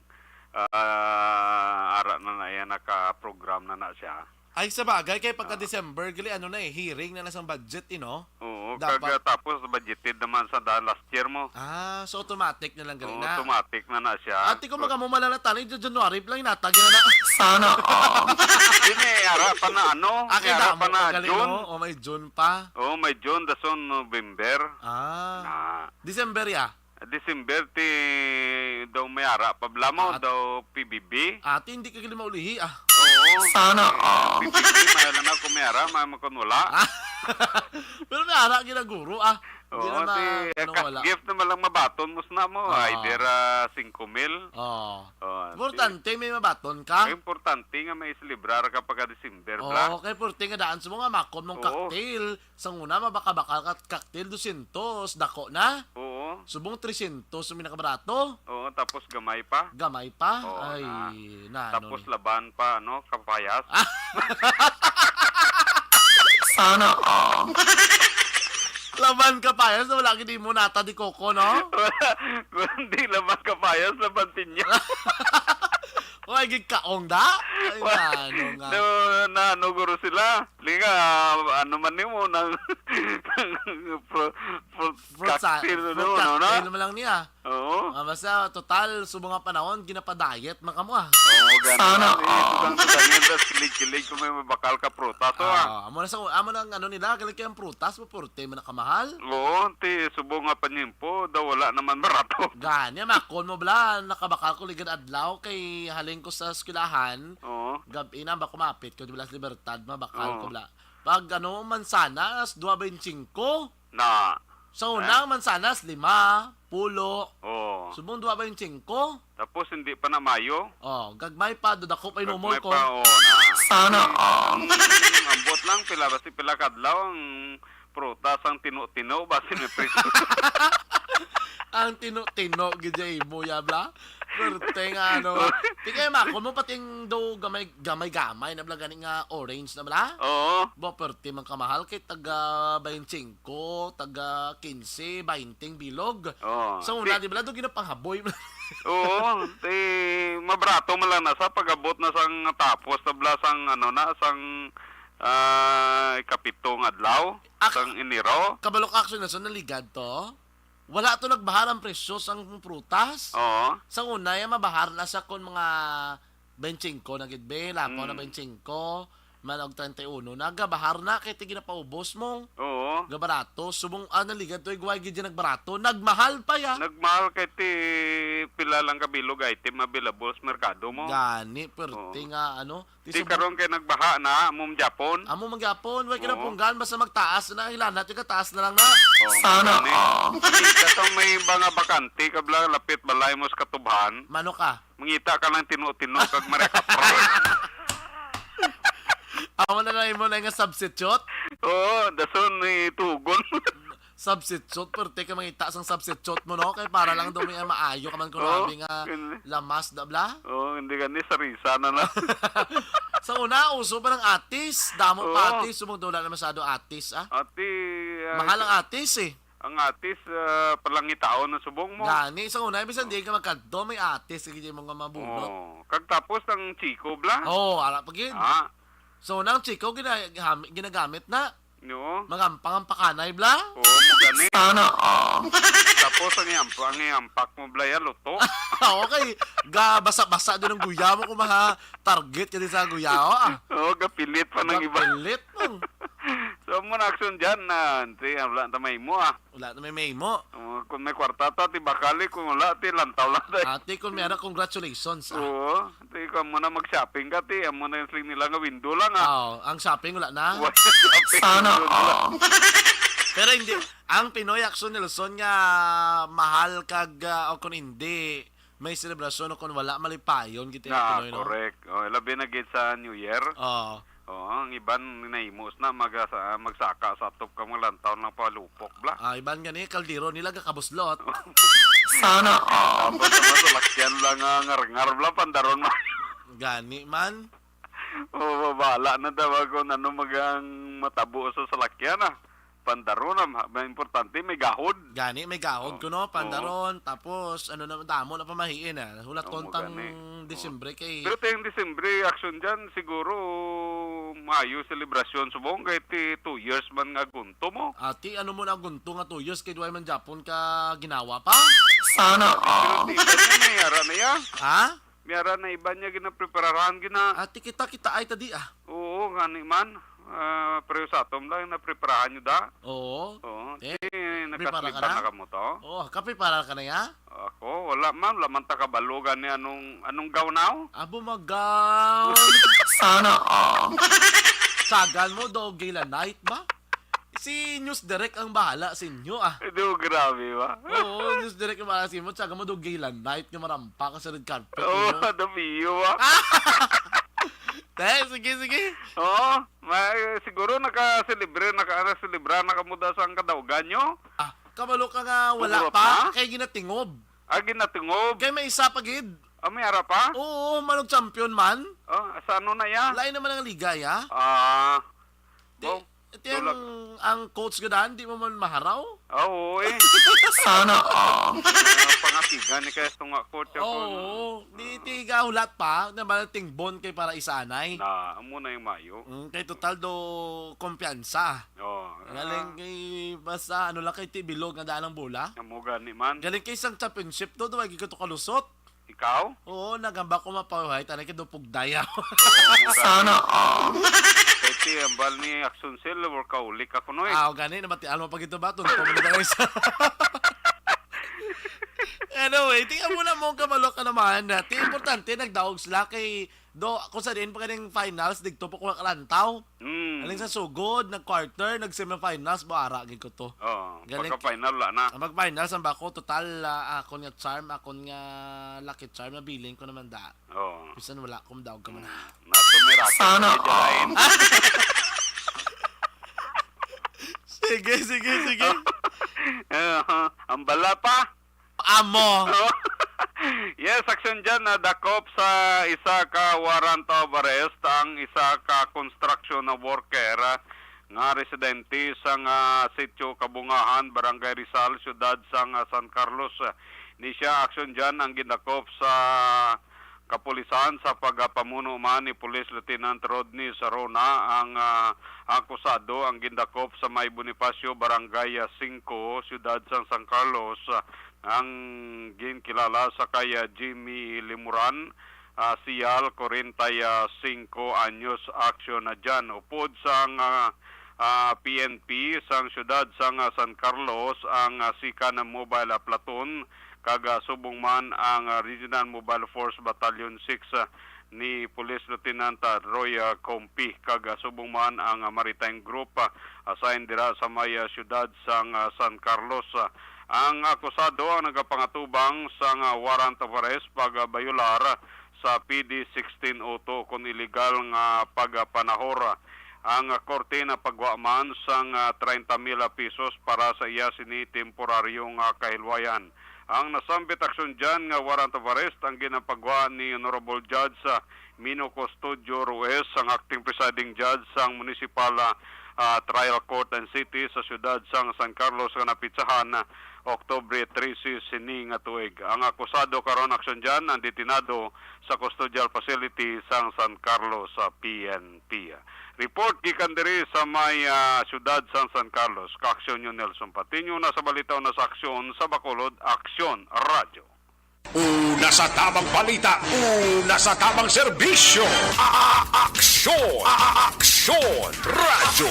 ah, ara na na yan, naka-program na na siya. Ay, sa bagay, kay pagka Ah. December, gali, ano na eh, hearing na na sang budget, eh, no? Oo, Dapat. kag, ah, tapos budgeted naman sa da-, last year mo. Ah, so automatic na lang gali Oo, na. automatic na na siya. Ate, kung So, magamumala na tani, January pa lang inatag na na. Sana all. Di, may ara pa na, ano, Ah, may kay ara damo pa na pa gali, June. no? O, may June pa. Oo, may June, dason November. Ah. Na. December, ya? December, ti, daw may ara pa bala mo, Ah, daw P B B. Ate, hindi ka gali maulihi, ah. Oo. Sana all. P B B, may alam na kung may ara, may makon wala. Ah. Pero may ara, ginaguro, ah. Hindi Oo, na ma-, ti, ano, cash wala. gift naman lang mabaton mo sa mo, Ah. either, ah, singko mil. Oo. Oo, ti- Importante, may mabaton ka. Importante nga may celebrar ka pagka December, bala. Oo, kay purti nga daan sa mga makon mong Oo. cocktail. Sang una, mabakal-bakal ka cocktail, dosyentos, dako na. Oo. Subong tresyentos ang pinakabarato. Oo, tapos gamay pa. Gamay pa? Oo, Ay, na. na, ano Tapos ni? laban pa, ano, kapayas. Ah. Sana all. Laban kapayas na wala gid mo nata di koko, no? Wala. Kung di laban kapayas, laban pinya. Oy, gid kaong da? Ay, Wa-, ano nga. no, na, ano, guro sila? Linga, ano man nimo nang fru-, fru-, Fruit sa-, cocktail, fruit no, no, na? cocktail man lang niya. Oo. Ah, basta, total, subong nga panahon, ginapa-diet man kamo, ah. Oo, ganun Sana lang, eh. all. Dugang-dugang yun, tas kilig-kilig kung may mabakal ka prutas, oh, ah. Ah, amo na sa, amo na ang ano nila, galing kay ang prutas, maporte man nakamahal. Oo, ti, subong nga panyempo, daw wala naman barato. Gani, makon mo bala, nakabakal ko ligad adlaw, kay halin ko sa eskwelahan, Oo. gab-i na, ba kumapit ko, di bala sa Libertad, mabakal Oo. ko bala. Pag, ano, mansanas, dua beintsingko. Na. Sa una, Eh? mansanas, lima, pulo. Oo. Subong dua beintsingko. Tapos hindi pa na mayo. Oh, gagmay pa, dudako pa inumol Gagmay ko. pa, oo, na. Sana all. Ang ambot lang, pila, basi pila kadlaw ang prutas ang tino-tino, basi may preso. Ang tino-tino, gid ya imo, ya, bla? Perte nga, ano. Tingay, makon mo, pating do gamay, gamay-gamay na bala gani nga orange na bala? Oo. Bo, perte man kamahal kay taga baynte singko, taga kinse, baynte ang bilog. Oo. Sa una, Ti- di bala, do ginapanghaboy. Oo, ti, mabrato man lang na sa pag-abot na sang tapos na bala sang, ano na, sang, ah, ikapito nga adlaw, Ak-, sang Enero. Kabalo ka, actually, na, so naligad to? Wala to nagbahar ang presyo sang prutas. Oo. Sa una, ya mabahar na sa kon mga baynte singko na gid, be, lapaw na Mm. baynte singko, man og treinta y uno na, gabahar na kay ti ginapaubos mo. Oo. Gabarato, subong, ah, naligad to, igway gid dyan nagbarato, nagmahal pa ya. Nagmahal kay ti pila lang ka bilog item available sa merkado mo. Gani, perte Oo. nga, ano, Ti Ti sub- karon kay nagbaha na, amo man gyapon. Amo man gyapon, way Oo. kinapunggan, basta magtaas na, hilanat yung kataas na lang na. Oh, Sana gani. all. Katong may mga bakante, kabla lapit balay mo sa katubhan, Mano ka? mangita ka ng tino-tino kag Maria Kapra. Amo na lang imo na nga substitute? Oo, dason ni tugon. Substitute, perte ka mangita sang substitute mo, no? Kay para lang daw may maayo ka man kung Oo, abi nga yun. lamas, da bla? Oo, hindi gani, sarisa na na. Sa una, uso pa ng atis. Damo pa Oo. atis, sumugdula na masyado atis, ah. Ati, ah, Mahal ang atis, eh. Ang atis, ah, palangitaon na subong mo. Gani, sa una, bisan di ka magkadto, may atis, hindi mo nga mabunot. Oo. Kag tapos ang chiko, bla? Oo, ala pa gid. Ah. So, nang chiko, gina-, ginagamit na. No? Magampang ang pakanay, bla? Oo, mo gani. Sana all. Tapos ang iamp-, ang iampak mo, bla, ya, luto. Okay. Ga, basa-basa din ang guya mo kung maha target ka din sa guya, oh, ah. Oo, gapilit pa ng iba. Gapilit, no? So, mo na action dyan na, si, wala na may mo, ah. Wala na may may mo. Oh, kung may kwarta ta, ti bakali, kung wala, ti lantaw lang tayo. Ate, kung may anak, congratulations, ah. Oo. Ti, kung amo na mag-shopping ka, ti, amo na yung sling nila nga window lang, ah. Oo, ang shopping wala na. Wala shopping, Sana window lang. all. Pero hindi, ang Pinoy action, Nelson, nga mahal kag, ah, o kung hindi, may selebrasyon o kung wala, malipayon kita yung Na, Pinoy, no? correct. Oh, labi na gid sa New Year. Oo. Oo, ang iban nahimos na mag-, sa-, magsaka sa atop ka mga lantaw ng palupok, bla. Ah, iban gani, kaldero nila gakabuslot. Sana all. Tapos ang mga salakyan lang nga ngar-ngar, bla, pandaron man. Gani man. Oo, bala na daw kung ano magang matabo sa salakyan, ah. Pandaron, ang ma-, ang importante, may gahod. Gani, may gahod Oh, ko, no? oo. Pandaron, tapos, ano na, damo na pamahiin, ah. Hulat Oo, kontang gani. Oo. Disyembre kay Pero tayong Disyembre, action dyan, siguro, maayo selebrasyon. Subong kay ti two years man nga gunto mo. Ati, ano mo na gunto nga two years kay duway man Japon ka ginawa pa? Sana Pero all. Di ba niya, may ara na ya? Ha? May ara na iba niya ginapreparahan, gina- Ati, kita, kita ay tadi, ah. Oo, gani man. Ah, pero sa atom lang, napreparahan nyo da. Oo. Oo. Eh, Eh, prepara ka nakasilibhan na? Na kamo to? Oo, kaprepara ka na ya? Ako, wala man. Wala man ta kabalo gani anong, anong gawnaw? Abo, magaw. Sana all. Sagan mo, doggy la night ba? Si News Direct ang bahala sa inyo, ah. Di mo grabe ba? Oo, News Direct ang bahala sa inyo. Tsaga mo, doggy la night nga marampa ka sa red carpet, Oo, no? Dabiyo ba? Te, sige, sige. Oo, may, siguro nakaselebre, naka-, nakaselebra na kamo da sa ang kadaugan nyo? Ah, kabalo ka nga wala Umurot pa, na? Kay ginatingob. Ah, ginatingob. Kay may isa pa gid. Ah, may ara pa? Oo, manong champion man. Oh, sa ano na ya? Lain naman ang liga, ya. Ah, Di, oh, iti ang, tulak. Ang coach gadahan, di mo man maharaw? Ah, oo, eh. Sana all. Ah, pangatigan ni kaya tunga coach ako, Oo, no? Di, Ah. Tiga hulat pa, na malating bon kay para isanay. Na, amo na yung mayo. Mm, kay total do kumpiyansa. Oh, Galing ah. Kay, basta, ano lang kay ti bilog nga daan ang bola. Amo gani man. Galing kay isang championship to, duwag ko to kalusot. Ikaw? Oo, nagamba ko mapawihay, tanay ka daw pugdaya. Oo, Sana gani. All. Pwede, ang bal ni Action Cell, workaholic ako, no, eh. Ah, gani, namatian mo pa gito ba? Tunto mo na, guys. Anyway, tingnan mo na mo, kabalo ka naman. Ti, importante, nagdaog sila kay, do, kung sa diin pa ganing finals, digto pa ko nakalantaw. Mm. Aling sa sugod, nag-quarter, nag-semifinals, buara gid ko to. Oo, Galing pagka-final, wala na. Ang mag-finals, ang bako, total, ah, akon nga charm, akon nga lucky charm, nabilin ko naman da. Oo. Bisan wala, kung daog ka man. Mm, nato may rapat Sana sa all. Sige, sige, sige. Eh, ang bala pa. Amo. Yes, action dyan, nadakop sa isa ka warrant of arrest ang isa ka construction worker, ah, nga residente sa nga Sitio Kabungahan, Barangay Rizal, Siyudad sang, ah, San Carlos. Ni siya, action dyan ang gindakop sa kapulisan sa pagapamuno man ni Police Lieutenant Rodney Sarona. Ang, ah, akusado ang gindakop sa may Bonifacio, Barangay, ah, singko, Siyudad sang San Carlos. Ang ginkilala sa kay, ah, Jimmy Limuran, ah, Sial, kwarenta y singko anyos, aksyon na dyan. Upod sang, ah, ah, P N P sang siyudad sang, ah, San Carlos, ang, ah, Second Mobile, ah, Platoon, kag, ah, subong man ang, ah, Regional Mobile Force Battalion six, ah, ni Police Lieutenant, ah, Roy, ah, Compi, kag, ah, subong man ang, ah, Maritime Group, ah, assigned dira sa may, ah, siyudad sang, ah, San Carlos. Ah, ang akusado ang nagapangatubang sang, ah, warrant of arrest pag, ah, bayular sa P D sixteen oh two kon iligal nga pagpanahor. Ang, ah, korte napagwa man sang, ah, treinta mil pesos para sa iya sini temporaryo nga kahilwayan. Ang nasambit aksyon dyan nga warrant of arrest ang ginapagwa ni Honorable Judge, ah, Mino Custodio Ruiz, ang acting presiding judge sang Municipal, ah, ah, Trial Court and City sa siyudad sang San Carlos nga napitsahan, ah, Oktubre trese sini nga tuig. Ang akusado karon aksyon dyan ang detinado sa custodial facility sang San Carlos sa P N P. Report gikan diri sa may, ah, siyudad sang San Carlos. Kaaksyon nyo Nelson Patiño, nasa balita, una sa aksyon sa Bacolod, Aksyon Radyo. Una sa tamang balita, una sa tamang serbisyo. A-, a-, aksyon, a-, a-, aksyon, radyo.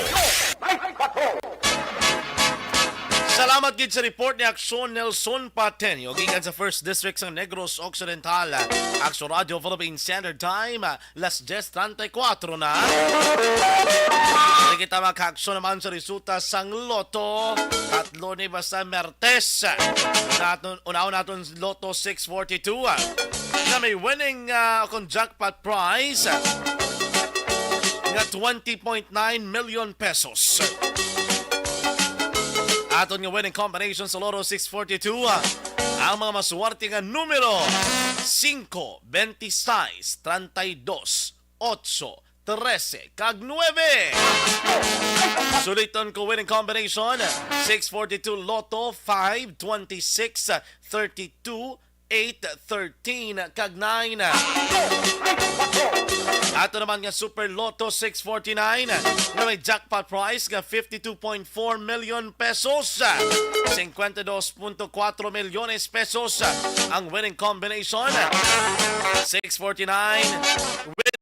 Salamat gid sa report ni Aksyon Nelson Patenio gikan sa First District sa Negros Occidental. Aksyon Radyo Philippine Standard Time, las diez treinta y cuatro na. Diri kita makaaksyon naman sa resulta sang Lotto. Tatlo ni basta Martes. Naton, unahon naton Lotto six forty-two, ah, na may winning, ah, kung jackpot prize, ah, nga twenty point nine million pesos. Aton nga winning combination sa Lotto six forty-two, ah, ang mga maswerte nga numero: singko, bente sais, treinta y dos, otso, trese, kag nuebe. Suliton ko winning combination, six forty-two Lotto, five, twenty-six, thirty-two, eight, thirteen, kag nine. Ato naman nga Super Lotto six forty-nine nga may jackpot prize nga fifty-two point four million pesos. Cincuenta y dos punto cuatro milyones pesos ang winning combination. Six forty-nine.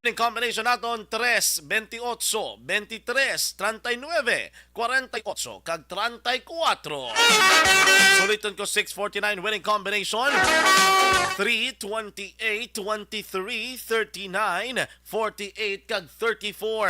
Winning combination naton, tres, veintiocho, veintitrés, treinta y nueve, cuarenta y ocho, kag treinta y cuatro. Suliton ko, six forty-nine winning combination, three, twenty-eight, twenty-three, thirty-nine, forty-eight, kag thirty-four.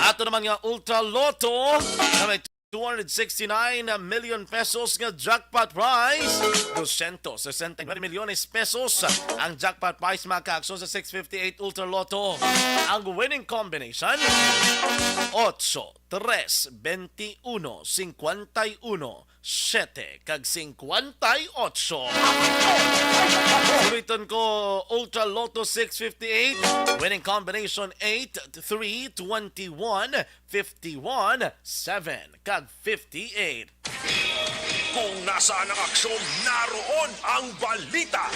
Ato naman nga Ultra Lotto na may two hundred sixty-nine million pesos nga jackpot prize. Doscientos sesenta y nueve milyones pesos ang jackpot prize, mga kaaksyon, sa six fifty-eight Ultra Lotto. Ang winning combination, ocho, tres, veintiuno, cincuenta y uno, siete, kag cincuenta y ocho. Suliton ko, Ultra Lotto six fifty-eight, winning combination eight, three, twenty-one, fifty-one, seven, kag fifty-eight. Kung nasaan ang aksyon, naroon ang balita.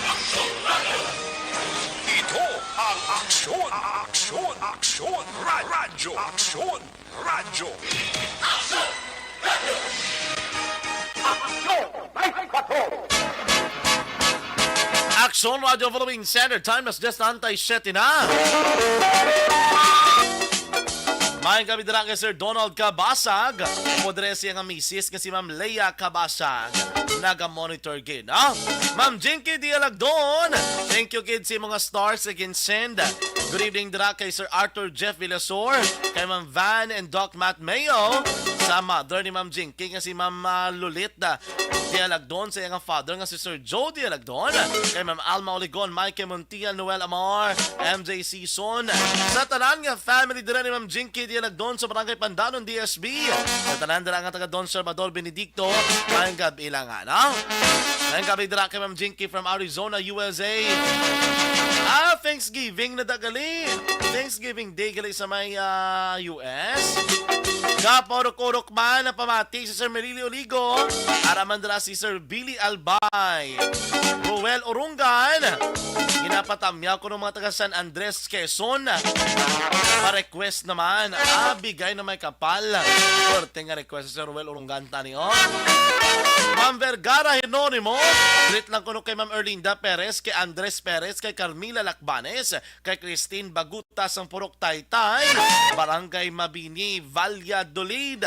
Ito ang Aksyon, Aksyon, Aksyon, Ra-, Radyo, Aksyon, Radyo. Aksyon Night Patrol! Aksyon Radyo Philippine Standard Time, alas diyes treinta y siete na. Maayong gabi dira kay Sir Donald Cabasag. Ako diri siya nga misis nga si Ma'am Leia Cabasag. Naga-monitor gid, ha? Ma'am Jinky Dialagdon, thank you gid sa mga stars nga gin-send. Good evening dira kay Sir Arthur Jeff Villasor, kay Ma'am Van and Doc Matt Mayo, sa mother ni Ma'am Jinky nga si Ma'am, ah, Lolita Dialagdon, sa iyang father nga si Sir Joe Dialagdon, kay Ma'am Alma Oligon, Mike Montiel, Noel Amar, M J Season, sa tanan nga family dira ni Ma'am Jinky Dialagdon sa Barangay Pandanon, D S B, sa tanan dira nga taga Don Salvador Benedicto, maayong gab-i lang, ano? Maayong gab-i dira kay Ma'am Jinky from Arizona, U S A. Ah, Thanksgiving na da gali. Thanksgiving Day gali sa may, ah, U S. Gapaurok-urok man ang pamati si Sir Melili Oligo. Ara man dira si Sir Billy Albay. Roel Urungan. Ginapatamyaw ko ng mga taga San Andres, Quezon. Pa-request naman. Ah, bigay na may kapal. Korte nga request si Sir Roel Urungan tani, oh. Ma'am Vergara Jeronimo. Greet lang kuno kay Ma'am Erlinda Perez, kay Andres Perez, kay Carmila Lacbanes, kay Christine Baguta sang Purok Taytay, Barangay Mabini, Valladolid.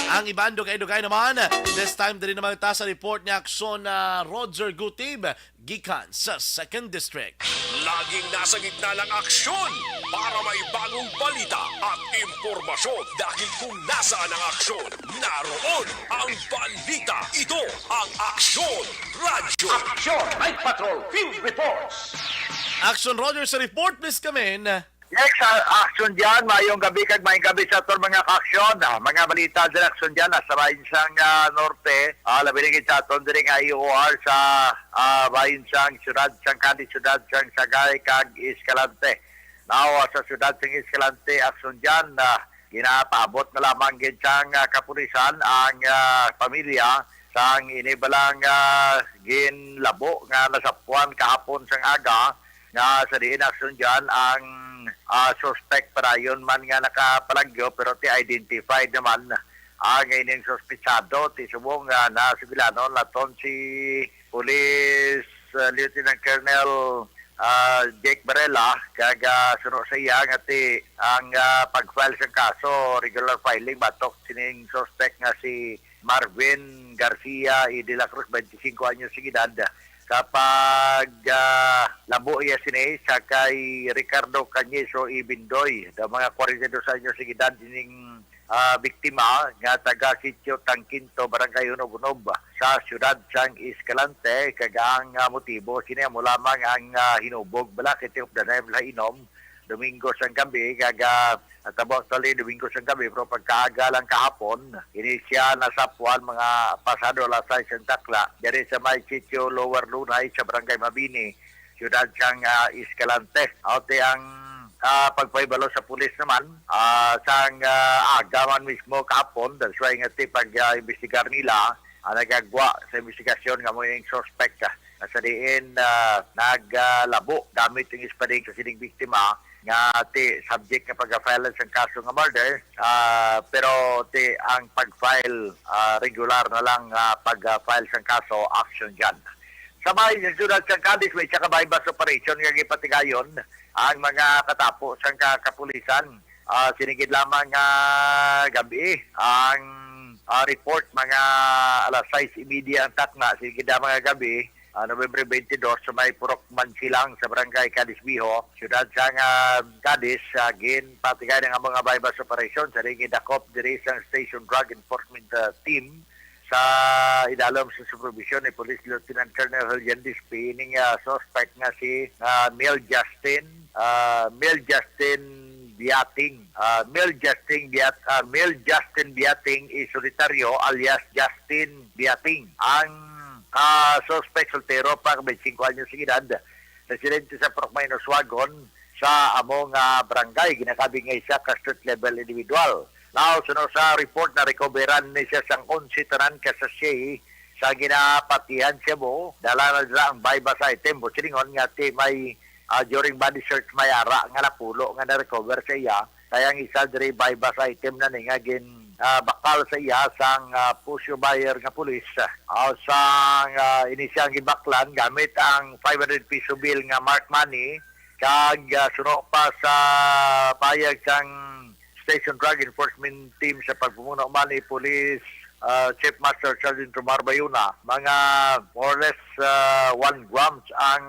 Ang iban dugay-dugay naman, this time diri naman ta sa report ni Aksyon, ah, Roger Gutib, gikan sa Second District. Laging nasa gitna ng aksyon para may bagong balita at impormasyon, dahil kung nasaan ang aksyon, naroon ang balita. Ito ang Aksyon Radyo. Aksyon Night Patrol Field Reports. Action Roger sa report, please come in. Next, ah, action dyan. Mayong gabi kag mayong gabi sa aton mga kaaksyon. Ah, mga balita dyan, action dyan. Nasa bahin sang, ah, norte, ah, labi na gid sa aton diri nga I O R sa, ah, bahin sang siyudad sang Cadiz, siyudad sang Sagay kag Escalante. Now, ah, sa siyudad sang Escalante, action dyan. Ah, ginapaabot na lamang gid sang, ah, kapulisan ang, ah, pamilya sang ini balang, ah, ginlabo nga nasapuan kahapon sang aga, nga sa diin aksyon dyan ang, ah, suspect padayon man nga nakapalagyo, pero ti identified naman ang ining suspitsado. Ti subong nga nasugilanon naton si Police, ah, Lieutenant Colonel, ah, Jake Barela, kag, ah, suno sa iya nga ti ang, ah, pag-file sa kaso, regular filing batok sining suspect nga si Marvin Garcia y de la Cruz, twenty-cinco anyos sa edad. Kapag, ah, labo iya sini sa kay Ricardo Cañizo y Bindoy, daw mga kwarenta y dos anyos sa edad, ining, ah, biktima nga taga Sitio Tangkinto, Barangay Hunob-Hunob, sa siyudad sang Escalante, kag ang, ah, motibo sini amo lamang ang, ah, hinubog bala kay tiop danay bala inom Domingo sang gabi, kag, ah, natabo actually Domingo sang gabi, pero pagkaaga lang kahapon, ini siya nasapuan mga pasado alas sais sang takla diri sa may Sitio Lower Lunay sa Barangay Mabini, siyudad sang, ah, Escalante. Aw ti ang, Ah, pagpahibalo sa pulis naman, ah, sang, ah, aga man mismo kahapon, that's why nga ti pag, ah, imbestigar nila, ah, nagagwa sa investigasyon nga mo yung suspect, ah, nga sa diin, ah, naglabo gamit yung espading sa sining biktima nga ti subject nga pag-file sang kaso nga murder, ah, pero ti ang pag-file, ah, regular na lang nga pag-file sang kaso, action dyan. Sa bahin sa siyudad sang Cadiz, may isa ka buy-bust operation nga gipatigayon ang mga katapo sang ka-, kapulisan. Ah, sinigid lamang nga gabi ang, ah, report, mga alas sais y media ang takna, sinigid lamang nga gabi, ah, Nobyembre twenty-two, sa may Purok Mansilang sa Barangay Cadiz Viejo, siyudad sang, ah, Cadiz, ah, ginpatigay ang mga buy-bust operation sa ring gidakop diri sang Station Drug Enforcement, ah, Team sa idalom sa supervision ni Police Lieutenant Colonel Julian Dispi, ining, ah, suspect nga si, ah, Mel Justin, ah, Mel Justin Biating. Ah, Mel Justin Biat-, ah, Mel Justin Biating is Solitario alias Justin Biating. Ang, ah, suspect, soltero pa, twenty-five anyos ang edad, residente sa Purok Mainos Wagon, sa amo nga barangay, ginakabig nga isa ka street level individual. Now, suno sa report, na-recoveran ni siya sang onse tanan ka sachet sa ginapatihan siya mo. Dala na dira ang buy-bust item, mo silingon nga ti may, ah, during body search may ara nga napulo nga na-recover sa iya. Kaya ang isa diri buy-bust item na ni nga gin, ah, bakal sa iya sang, ah, pusyo buyer nga pulis. Ah, sang, ah, ini siya ang gibaklan gamit ang five hundred peso bill nga marked money, kag, ah, suno pa sa payag sang Station Drug Enforcement Team sa pagpumuno man ni Police, ah, Chief Master Sergeant Romar Bayuna, mga more or less, ah, one grams ang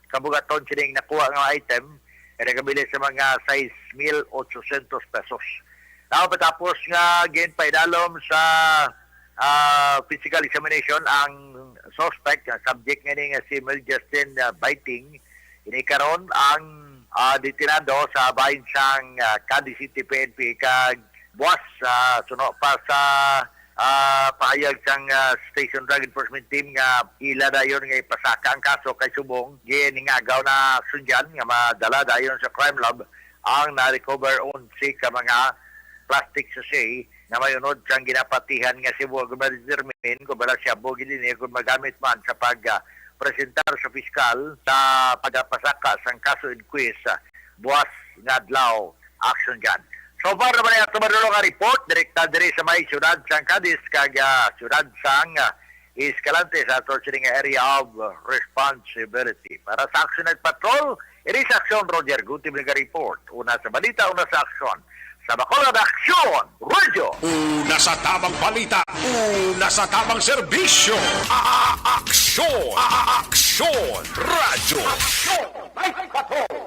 kabugaton sining nakuha nga item, nga nagabili sa mga sais mil otsosyentos pesos. Now, patapos nga ginpaidalom sa, ah, physical examination ang suspect, nga subject nga ni nga si Mel Justin, ah, Biting, ini karon ang, ah, detenado sa bahin sang, ah, Cadiz City P N P kag buwas, ah, suno pa sa, ah, pahayag sang, ah, Station Drug Enforcement Team nga ila dayon nga ipasaka ang kaso kay subong giningagaw na aksyon dyan nga madala dayon sa crime lab ang na-recover onse ka mga plastic sachet nga may unod sang ginapatihan nga si Buwag Determine kung bala siya bugid ini kung magamit man sa pag, ah, presentar sa piskal sa pagpasaka sang kaso inquest, ah, buwas nga adlaw, action dyan. So far naman ay ato madulong nga report, direkta diri sa may siyudad sang Cadiz kag, ah, siyudad sang, ah, Escalante sa ato sining area of responsibility. Para sa Action Night Patrol, it is Action Roger Guti nag-report. Una sa balita, una sa aksyon. Sa Bacolod Action, Radyo. Una sa tamang balita, una sa tamang serbisyo. A-, a-, aksyon, a-, a-, aksyon, Radyo. Action Night Patrol.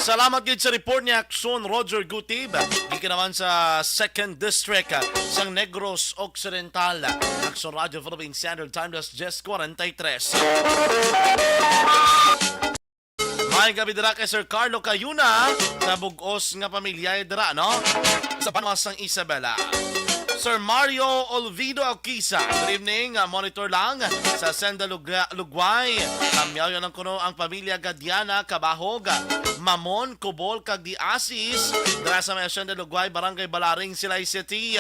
Salamat gid sa report ni Action Roger Gutib. Gikan naman sa Second District, ah, sang Negros Occidental. Action Radyo Philippine Standard Time, alas diyes kwarenta y tres. May gabi dira kay Sir Carlo Cayuna, sa bug-os nga pamilya dira, no? Sa Banwa sang Isabela. Sir Mario Olvido Alquisa, good evening. Ah, monitor lang sa Senda Lugwa-, Lugway. Tamyaw yan ang kuno ang pamilya Gadiana, Kabahog, Mamon, Cobol, kag Diasis. Dira sa may Hacienda Lugway, Barangay Balaring, Silay City.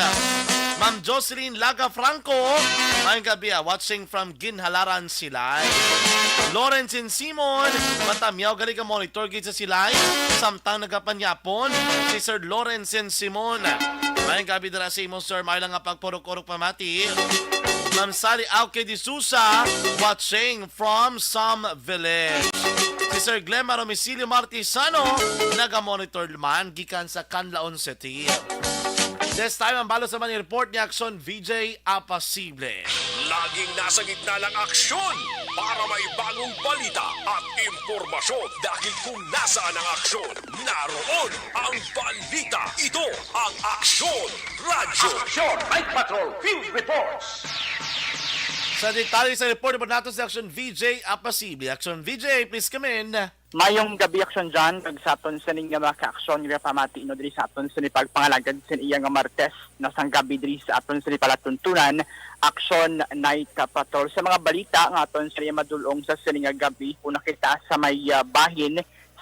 Ma'am Jocelyn Laga Franco, maayong gabi, ah, watching from Ginhalaran, Silay. Lawrence and Simon, matamyaw gali ka monitor gid sa Silay, samtang nagapanyapon si Sir Lawrence and Simon. Maayong gabi dira sa imo, sir. May lang nga pagpurok-urok pamati. Ma'am Sally Auke de Sousa, watching from Sam Village. Si Sir Glenn Maromicilio Martisano, naga-monitor man gikan sa Canlaon City. This time, ang balos naman ni report ni Action V J Apasible. Laging nasa gitna ng aksyon para may bagong balita at impormasyon, dahil kung nasaan ang aksyon, naroon ang balita. Ito ang Aksyon Radyo. Aksyon Night Patrol Field Reports. Sa detalye sa report naman nato si Action V J Apasible. Action V J, please come in. Mayong gabi, Action John, kag sa aton sini nga mga kaaksyon nga pamati, no, diri sa aton sini pagpangalagad sa iya nga Martes, no, sang gabi diri sa aton sini palatuntunan, Action Night Patrol. Sa mga balita nga aton sini madulong sa sini nga gabi, una kita sa may, ah, bahin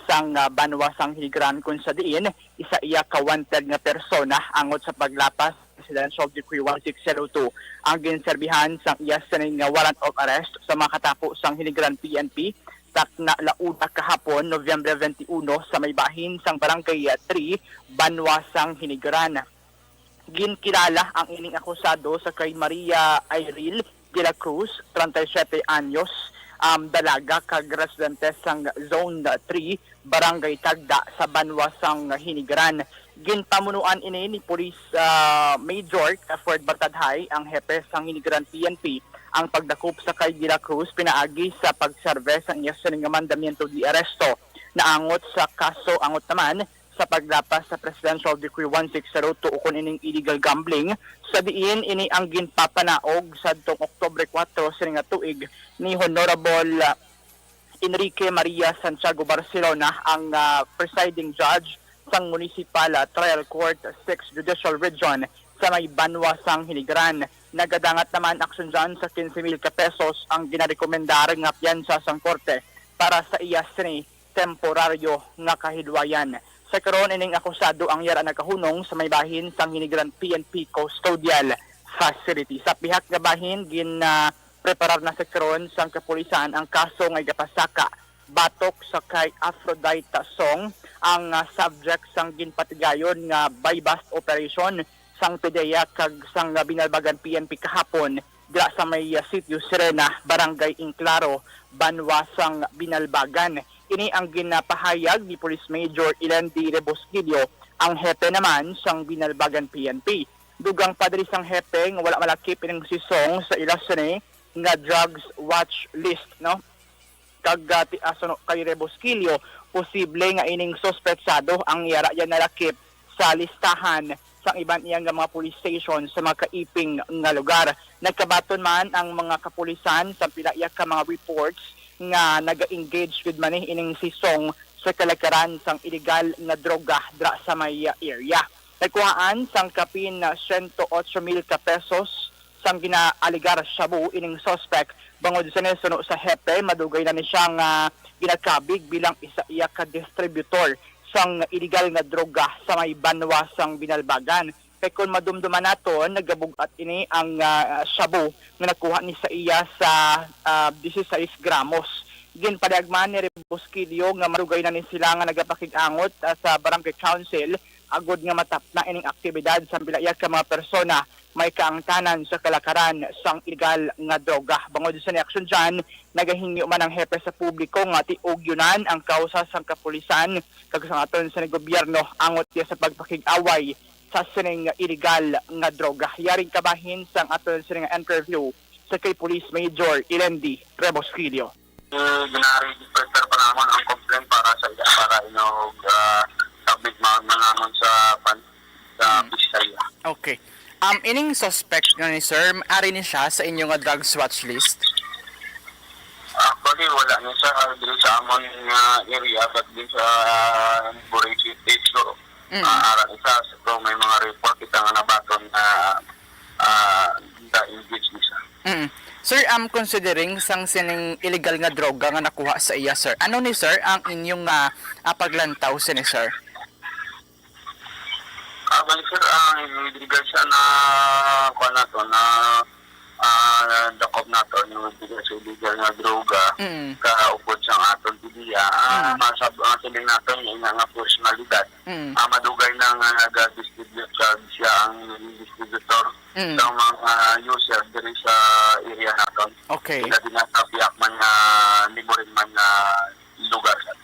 sang, ah, banwa sang Hinigaran, kun sa diin isa iya ka wanted nga persona angot sa paglapas sa Presidential Decree one six zero two ang ginserbihan sang iya sining nga warrant of arrest sa makatapo sang Hinigaran P N P, takna la una kahapon, Nobyembre twenty-one, sa may bahin sang Barangay three, banwa sang Hinigaran. Ginkilala ang ining akusado sa kay Maria Iril de la Cruz, treinta y siete anyos, um, dalaga kag residente sang Zone three, Barangay Tagda sa banwa sang Hinigaran. Ginpamunuan ini ni Police, ah, Major Clifford Batadhay, ang hepe sang Hinigaran P N P, ang pagdakop sa kay De la Cruz pinaagi sa pagserve sang iya sining nga mandamiento de aresto naangot sa kaso, angot naman sa paglapas sa Presidential Decree one six zero two ukon ining illegal gambling, sa diin ini ang ginpapanaog sadtong Oktubre kuwatro sini nga tuig ni Honorable, ah, Enrique Maria Santiago Barcelona, ang, ah, presiding judge sang Municipal, ah, Trial Court six Judicial Region sa may banwa sang Hinigaran. Nagadangat naman aksyon dyan sa quince mil ka pesos ang ginarekomendar nga piyansa sang korte para sa iya sini temporaryo nga kahidwayan. Sa karon, ining akusado ang yara nagahunong sa may bahin sang Hinigaran P N P Custodial Facility. Sa pihak nga bahin, gin, ah, preparar na sa karon sang kapulisan ang kaso nga igapasaka batok sa kay Aphrodite Song, ang, ah, subject sang ginpatigayon nga buy-bust operation sang PDEA kag sang, ah, Binalbagan P N P kahapon dira sa may, ah, Sitio Sirena, Barangay Inclaro, banwa sang Binalbagan. Ini ang ginapahayag ni Police Major Ilendi Rebosquillo, ang hepe naman sang Binalbagan P N P. Dugang pa diri sang hepe nga wala malakip ining si Song sa ila sini nga drugs watch list, no? Kag, ah, ti-, ah, suno kay Rebosquillo, posible nga ining suspetsado ang yara iya nalakip sa listahan sang iban iya nga mga police station sa mga kaiping nga lugar. Nagkabaton man ang mga kapulisan sa pila iya ka mga reports nga naga-engage gid man ni ining si Song sa kalakaran sang iligal nga droga dra sa may area. Nagkuhaan sang kapin na siyento otso mil ka pesos sang ginaaligar shabu ining suspect. Bangod sini, suno sa hepe, madugay na ni siya nga ginakabig bilang isa iya ka distributor sang iligal nga droga sa may banwa sang Binalbagan. Kay kon madumduman naton, nagabug-at ini ang, ah, shabu nga nakuha ni sa iya sa, ah, dieciséis gramos. Ginpaliagman ni Rebosquillo nga madugay na ni sila nga nagapakig-angot, ah, sa barangay council agod nga matapna ining aktibidad sa pila iya ka mga persona may kaangtanan sa kalakaran sang iligal nga droga. Bangod sa ni aksyon dyan, nagahingyo man ang hepe sa publiko nga tiugyunan ang kausa sang kapulisan kag sang aton sa gobyerno angot iya sa pagpakig-away sa sining iligal nga droga. Yaring kabahin sang aton sining interview sa kay Police Major Ilendi Rebosquillo. Eh, ginari-refer pa namon ang complaint para sa, para inog, ah, submit ma-, man namon sa pan-, sa Mm. piskalya. Okay. Um, ining suspect nga ni sir, ari ni siya sa inyo nga drugs watch list? Actually, wala ni siya diri sa amon nga area, but din sa Boracay State, so, Mm. ah, ara ni siya, so may mga report kita nga nabaton na, ah, na-engage ni siya. Mm. Sir, um, considering sang sining illegal nga droga nga nakuha sa iya, sir, ano ni sir ang inyong, ah, ah, paglantaw sini, sir? Ah, bali, sir, ang illegal siya na, kuwan nato, na, ah, dakop nato, yung illegal sa illegal nga droga, Mm. kaupod sa aton PDEA. Ah, Mm. masab-, ang siling nato, yung nga, nga personalidad. Mm. Ah, madugay na nga nag-distribute siya, siya ang distributor Mm. sa mga user diri sa area naton. Okay. Sila din nasa Piakman nga, Limurin man nga lugar, sir.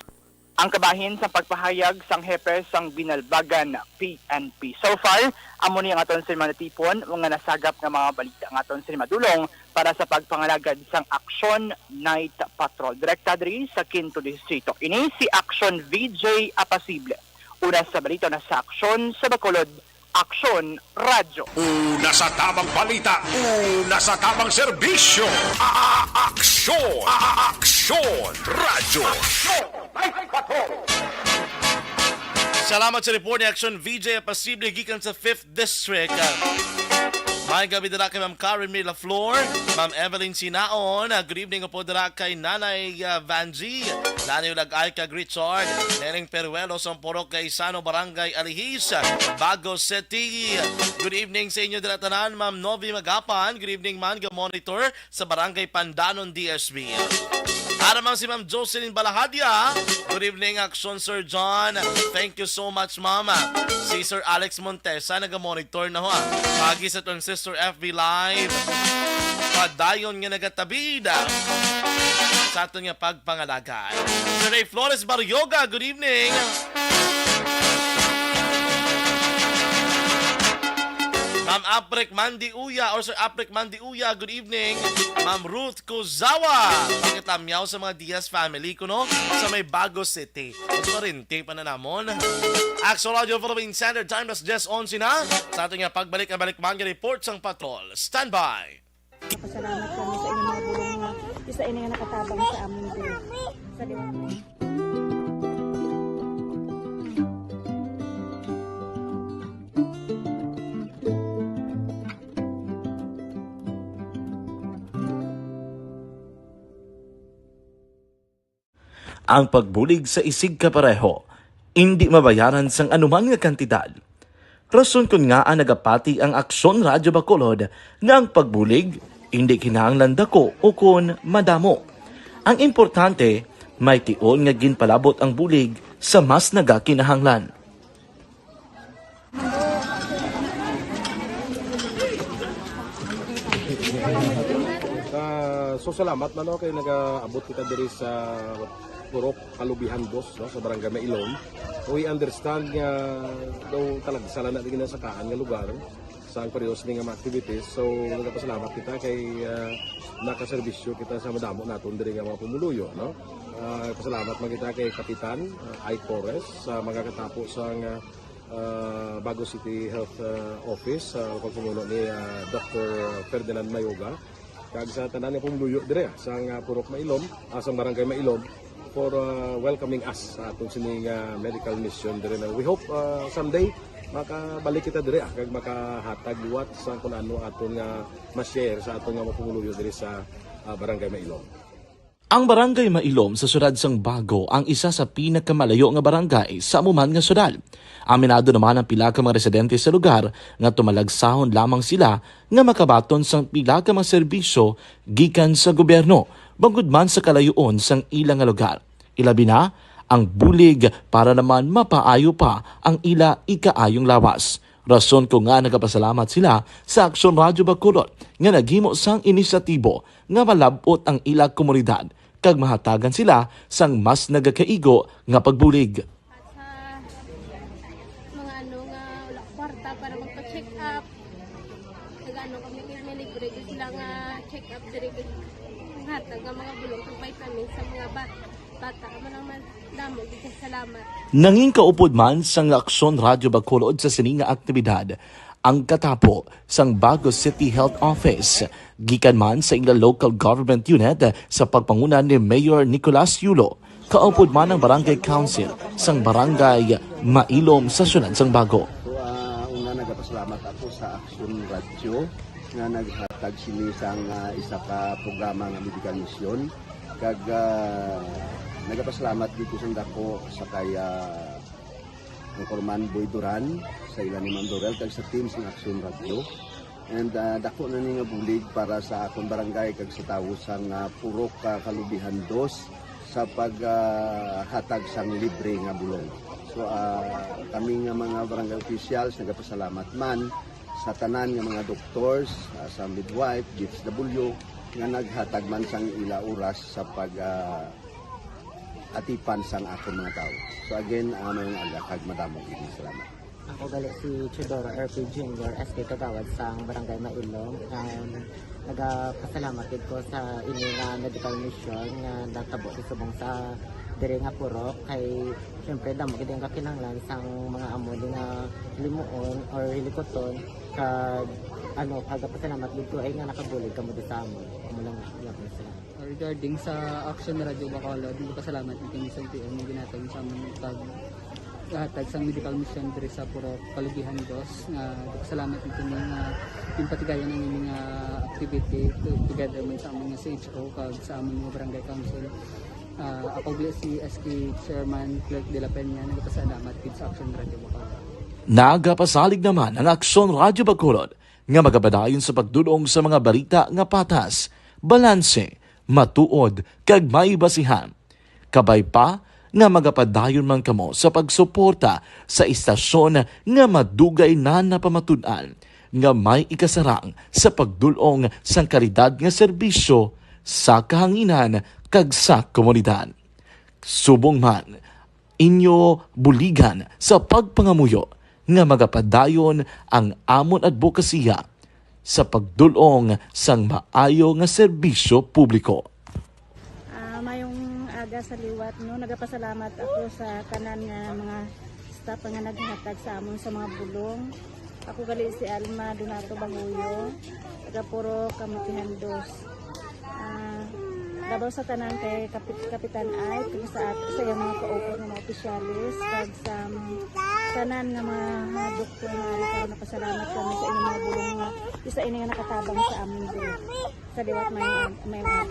Ang kabahin sa pagpahayag sang hepe sang Binalbagan P N P. So far, amo ni ang aton sini mga natipon, mga nasagap nga mga balita nga aton sini madulong para sa pagpangalagad sang Aksyon Night Patrol. Direkta diri sa Quinto Distrito. Ini si Aksyon V J Apasible. Una sa balita na sa Aksyon sa Bacolod, Aksyon Radyo. Una sa tamang balita, una sa tamang serbisyo. A-, a-, aksyon, a-, a-, aksyon, radyo. Aksyon, ay, patrol. Salamat sa report ni Aksyon V J Apasible gikan sa Fifth District. Ah, May gabi dira kay Ma'am Karen Mila Flor, Ma'am Evelyn Sinaon. Ah, good evening po dira kay Nanay, ah, Vangie, Nanay Ulagay kag Richard, Neneng Peruelo, sang Purok Gaisano, Barangay Alihis, Bago City. Good evening sa inyo dira tanan, Ma'am Novi Magapan. Good evening man, ga monitor sa Barangay Pandanon, D S B. Ara man si Ma'am Jocelyn Balahadia. Good evening, Action Sir John. Thank you so much, Ma'am. Si Sir Alex Montesa naga-monitor na ho, ah. Pagi sa aton Sister F B Live. Padayon nga nagatabid, ah, sa aton nga pagpangalagad. Sir Ray Flores Barrioga, good evening. Ma'am Aprek Mandy Uya or Sir Aprek Mandy Uya, good evening. Ma'am Ruth Kuzawa, pakitamyaw sa mga Diaz family kuno sa may Bago City. Mas parente pa na namon. Action Radio Philippine Standard Time, alas diyes onse na. Sa aton nga pagbalik, ang balik man nga report sang patrol. Standby! Pasalamat kami sa inyong mga bulong nga isa ini nga nakatabang sa amon diri. Sa Ang pagbulig sa isigkapareho indi mabayaran sang anuman nga kantidad. Rason kon ngaa nagapati ang Aksyon Radyo Bacolod nga ang pagbulig indi kinahanglan dako ukon madamo. Ang importante, may tion nga ginpalabot ang bulig sa mas nagakinahanglan. Ah, so salamat man, no, kay nagaabot kita diri sa Purok Kalubihan Dos, no, sa Barangay Mailom. We understand nga daw talagsa lang na di ginasakaan nga lugar sa ang parehas ni nga mga activities. So nagapasalamat kita kay, ah, nakaserbisyo kita sa madamo naton diri nga mga pumuluyo, no. Ah, pasalamat man kita kay Kapitan, ah, Ike Torres sa mga katapo sa nga ah, Bago City Health, ah, Office, sa pagpamuno ni, ah, Doctor Ferdinand Mayoga, kag sa tanan nga pumuluyo dire, ah, sang, ah, Purok Mailom, ah, sang Barangay Mailom, for, ah, welcoming us sa aton sining, ah, medical mission dire na. We hope, ah, someday makabalik kita dire, ah, kag makahatag liwat sa kun ano aton nga ma-share sa aton nga mga pumuluyo dire sa, ah, Barangay Mailom. Ang Barangay Mailom sa siyudad sang Bago ang isa sa pinakamalayo nga barangay sa amo man nga siyudad. Aminado naman ang pila ka mga residente sa lugar nga tumalagsahon lamang sila nga makabaton sang pila ka mga serbisyo gikan sa gobyerno, bangod man sa kalayoon sang ila nga lugar. Ilabi na ang bulig para naman mapaayo pa ang ila ikaayong lawas. Rason kon ngaa nagapasalamat sila sa Aksyon Radyo Bacolod nga naghimo sang inisyatibo nga malab-ot ang ila komunidad kag mahatagan sila sang mas nagakaigo nga pagbulig. At sa mga ano nga wala kwarta para magpa-check up, nag-ano kami kay may libre gyud sila nga check up diri, hatag nga mga bulong kag vitamins sa mga ba-, bata. Amo lang man. Damo gid kay salamat. Nangin kaupod man sang Aksyon Radyo Bacolod sa sini nga aktibidad ang katapo sang Bago City Health Office, gikan man sa ila local government unit sa pagpanguna ni Mayor Nicolas Yulo. Kaupod man ang Barangay Council sang Barangay Mailom sa siyudad sang Bago. So, ah, una, nagapasalamat ako sa Aksyon Radyo nga naghatag sini sang, ah, isa ka programa nga medical mission. Kag, ah, nagapasalamat gid ko sang dako sa kay, ah, Anchorman Boy Duran, sa ila ni Ma'am Dorel, kag sa team sang Aksyon Radyo. And, ah, dako na ni nga bulig para sa akon barangay kag sa tawo sang, ah, Purok, ah, Kalubihan Dos sa pag, ah, hatag sang libre nga bulong. So, ah, kami nga mga barangay officials nagapasalamat man sa tanan nga mga doctors, ah, sa midwife, D S W, nga naghatag man sang ila oras sa pag, ah, atipan sang akon mga tawo. So again, ah, maayong aga kag madamo gid nga salamat. Ako gali si Teodoro R P Junior, S K Kagawad sang Barangay Mailom. Um, nagapasalamat gid ko sa ini nga medical mission nga natabo sa subong sa diri nga purok kay siyempre damo gid ang kakinahanglan sang mga amo ni nga limuon or hilikuton kag ano, nagapasalamat gid ko ay nga nakabulig kamo di sa amon. Amo lang, salamat. Regarding sa Action Radio Bacolod, nagpasalamat kami sa L T O nga ginhatag sa amon kag hatag sa medical mission diri sa Purok Kalugihan Dos, nga nagpasalamat dito nga yung patigayon ang ining, ah, activity to-, together man sa among C H O kag sa among mga barangay council. Ah, ako gali si S K Chairman Clerk de la Peña, nagpasalamat gid sa Action Radio Bacolod. Nagapasalig naman ang Aksyon Radyo Bacolod nga magapadayon sa pagdulong sa mga balita nga patas, balanse, matuod, kag may basihan. Kabay pa nga magapadayon man kamo sa pagsuporta sa istasyon nga madugay na napamatud-an nga may ikasarang sa pagdulong sang kalidad nga serbisyo sa kahanginan kag sa komunidad. Subong man, inyo buligan sa pagpangamuyo nga magapadayon ang amon adbokasiya sa pagdulong sang maayo nga serbisyo publiko. Ah, mayong aga sa liwat, no? Nagapasalamat ako sa tanan nga mga staff nga naghatag sa amon sa mga bulong. Ako gali si Alma Donato Bahuyo, taga Purok Kamutihan Dos. Ah, labaw sa tanan kay Kapit-, Kapitan Ay, kag sa at-, sa iyang mga kaupo nga mga opisyalis, kag sa, um, tanan nga mga, mga doktor nga ari karon, napasalamat kami sa inyong mga bulong nga isa ini nga nakatabang sa amin diri. Sa liwat may, may mga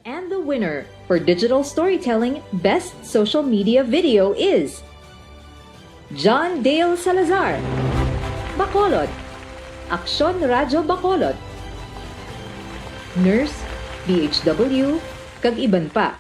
And the winner for digital storytelling best social media video is John Dale Salazar, Bacolod, Aksyon Radyo Bacolod, Nurse, D H W, kag iban pa.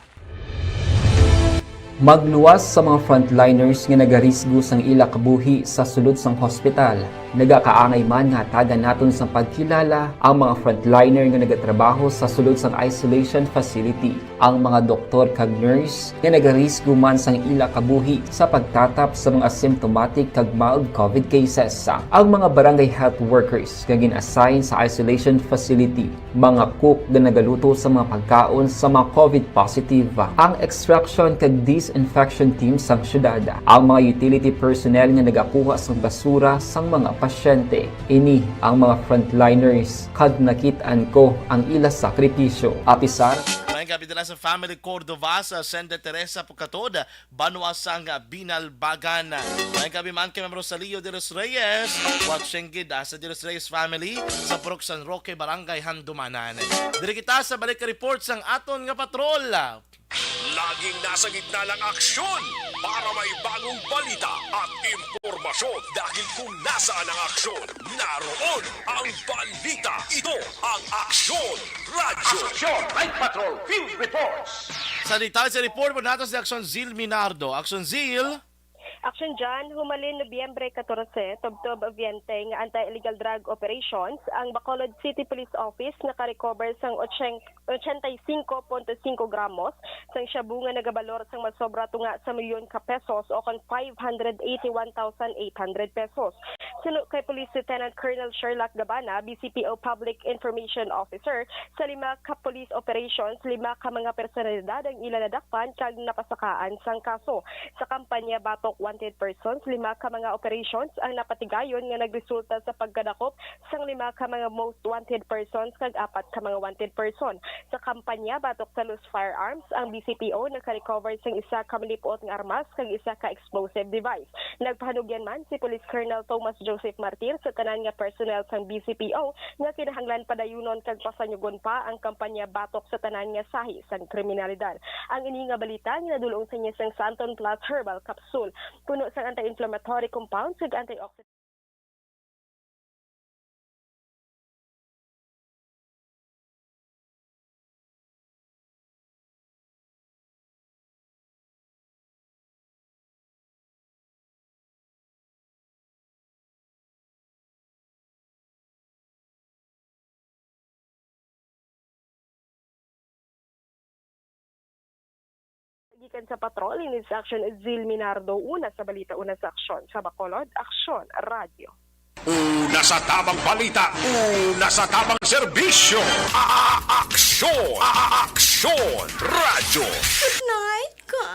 Magluwas sa mga frontliners nga nagarisgo sang ila kabuhi sa sulod sang hospital. Nagakaangay man nga hatagan naton sang pagkilala ang mga frontliner nga nagatrabaho sa sulod sang isolation facility, ang mga doktor kag nurse nga nagarisgo man sang ila kabuhi sa pagtatap sa mga symptomatic kag mild COVID cases, ang mga barangay health workers nga gin-assign sa isolation facility, mga cook nga nagaluto sa mga pagkaon sa mga COVID positive, ang extraction kag disinfection team sang syudad, ang mga utility personnel nga nagakuha sang basura sang mga pasyente. Ini ang mga frontliners kag nakit-an ko ang ila sakripisyo. Apisar. May gabi dala sa Family Cordova sa Santa Teresa, Pukatod, banwa sang Binalbagan. May gabi man kay Ma'am Rosalio de los Reyes, watching gid, ah, sa de los Reyes family sa Purok San Roque, Barangay Handumanan. Diri kita sa balik report sang aton nga patrol. Laging nasa gitna ng aksyon para may bagong balita at impormasyon, dahil kung nasaan ang aksyon, naroon ang balita. Ito ang Aksyon Radyo. Aksyon Night Patrol Field Reports. Sa detalye sa report, manatos si Aksyon Zil Minardo. Aksyon Zil. Action John, humalin Nobyembre katorse, tubtob Oriente nga anti-illegal drug operations ang Bacolod City Police Office nakarecover sang ochenta y cinco punto cinco gramos sang shabu nga nagabalor sang masobra tunga sa milyon ka pesos o kon five hundred eighty-one thousand eight hundred pesos. Suno kay Police Lieutenant Colonel Sherlock Gabana, B C P O Public Information Officer, sa lima ka police operations, lima ka mga personalidad ang ila nadakpan kag napasakaan sang kaso. Sa kampanya batok wanted persons, lima ka mga operations ang napatigayon nga nagresulta sa pagkadakop sang lima ka mga most wanted persons kag apat ka mga wanted person. Sa kampanya batok sa loose firearms, ang B C P O nakarecover sang isa ka malip-ot nga armas kag isa ka explosive device. Nagpahanugyan man si Police Colonel Thomas Joseph Martir sa tanan nga personnel sang B C P O nga kinahanglan padayunon kag pasanyugon pa ang kampanya batok sa tanan nga sahi sang kriminalidad. Ang ini nga balita ginadul-ong sa inyo sang Santon Plus Herbal Capsule, puno sang anti-inflammatory compounds kag antioxidant. Gikan sa patrol, ini si Action Zil Minardo, una sa balita, una sa aksyon. Sa Bacolod, Aksyon Radyo. Una sa tabang balita, una sa tabang serbisyo. A-, a-, aksyon, a-, a-, aksyon, radyo. Good night, ka.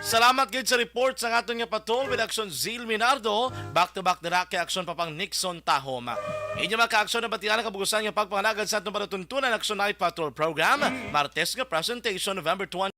Salamat gid sa report sa aton nga patrol with Action Zil Minardo. Back to back dira kay Action Papang Nixon Tahom. Inyo mga ka-aksyon, nabatian ang kabugusan nga pagpangalagad sa aton palatuntunan Action Night Patrol Program, Martes nga presentation, November twenty.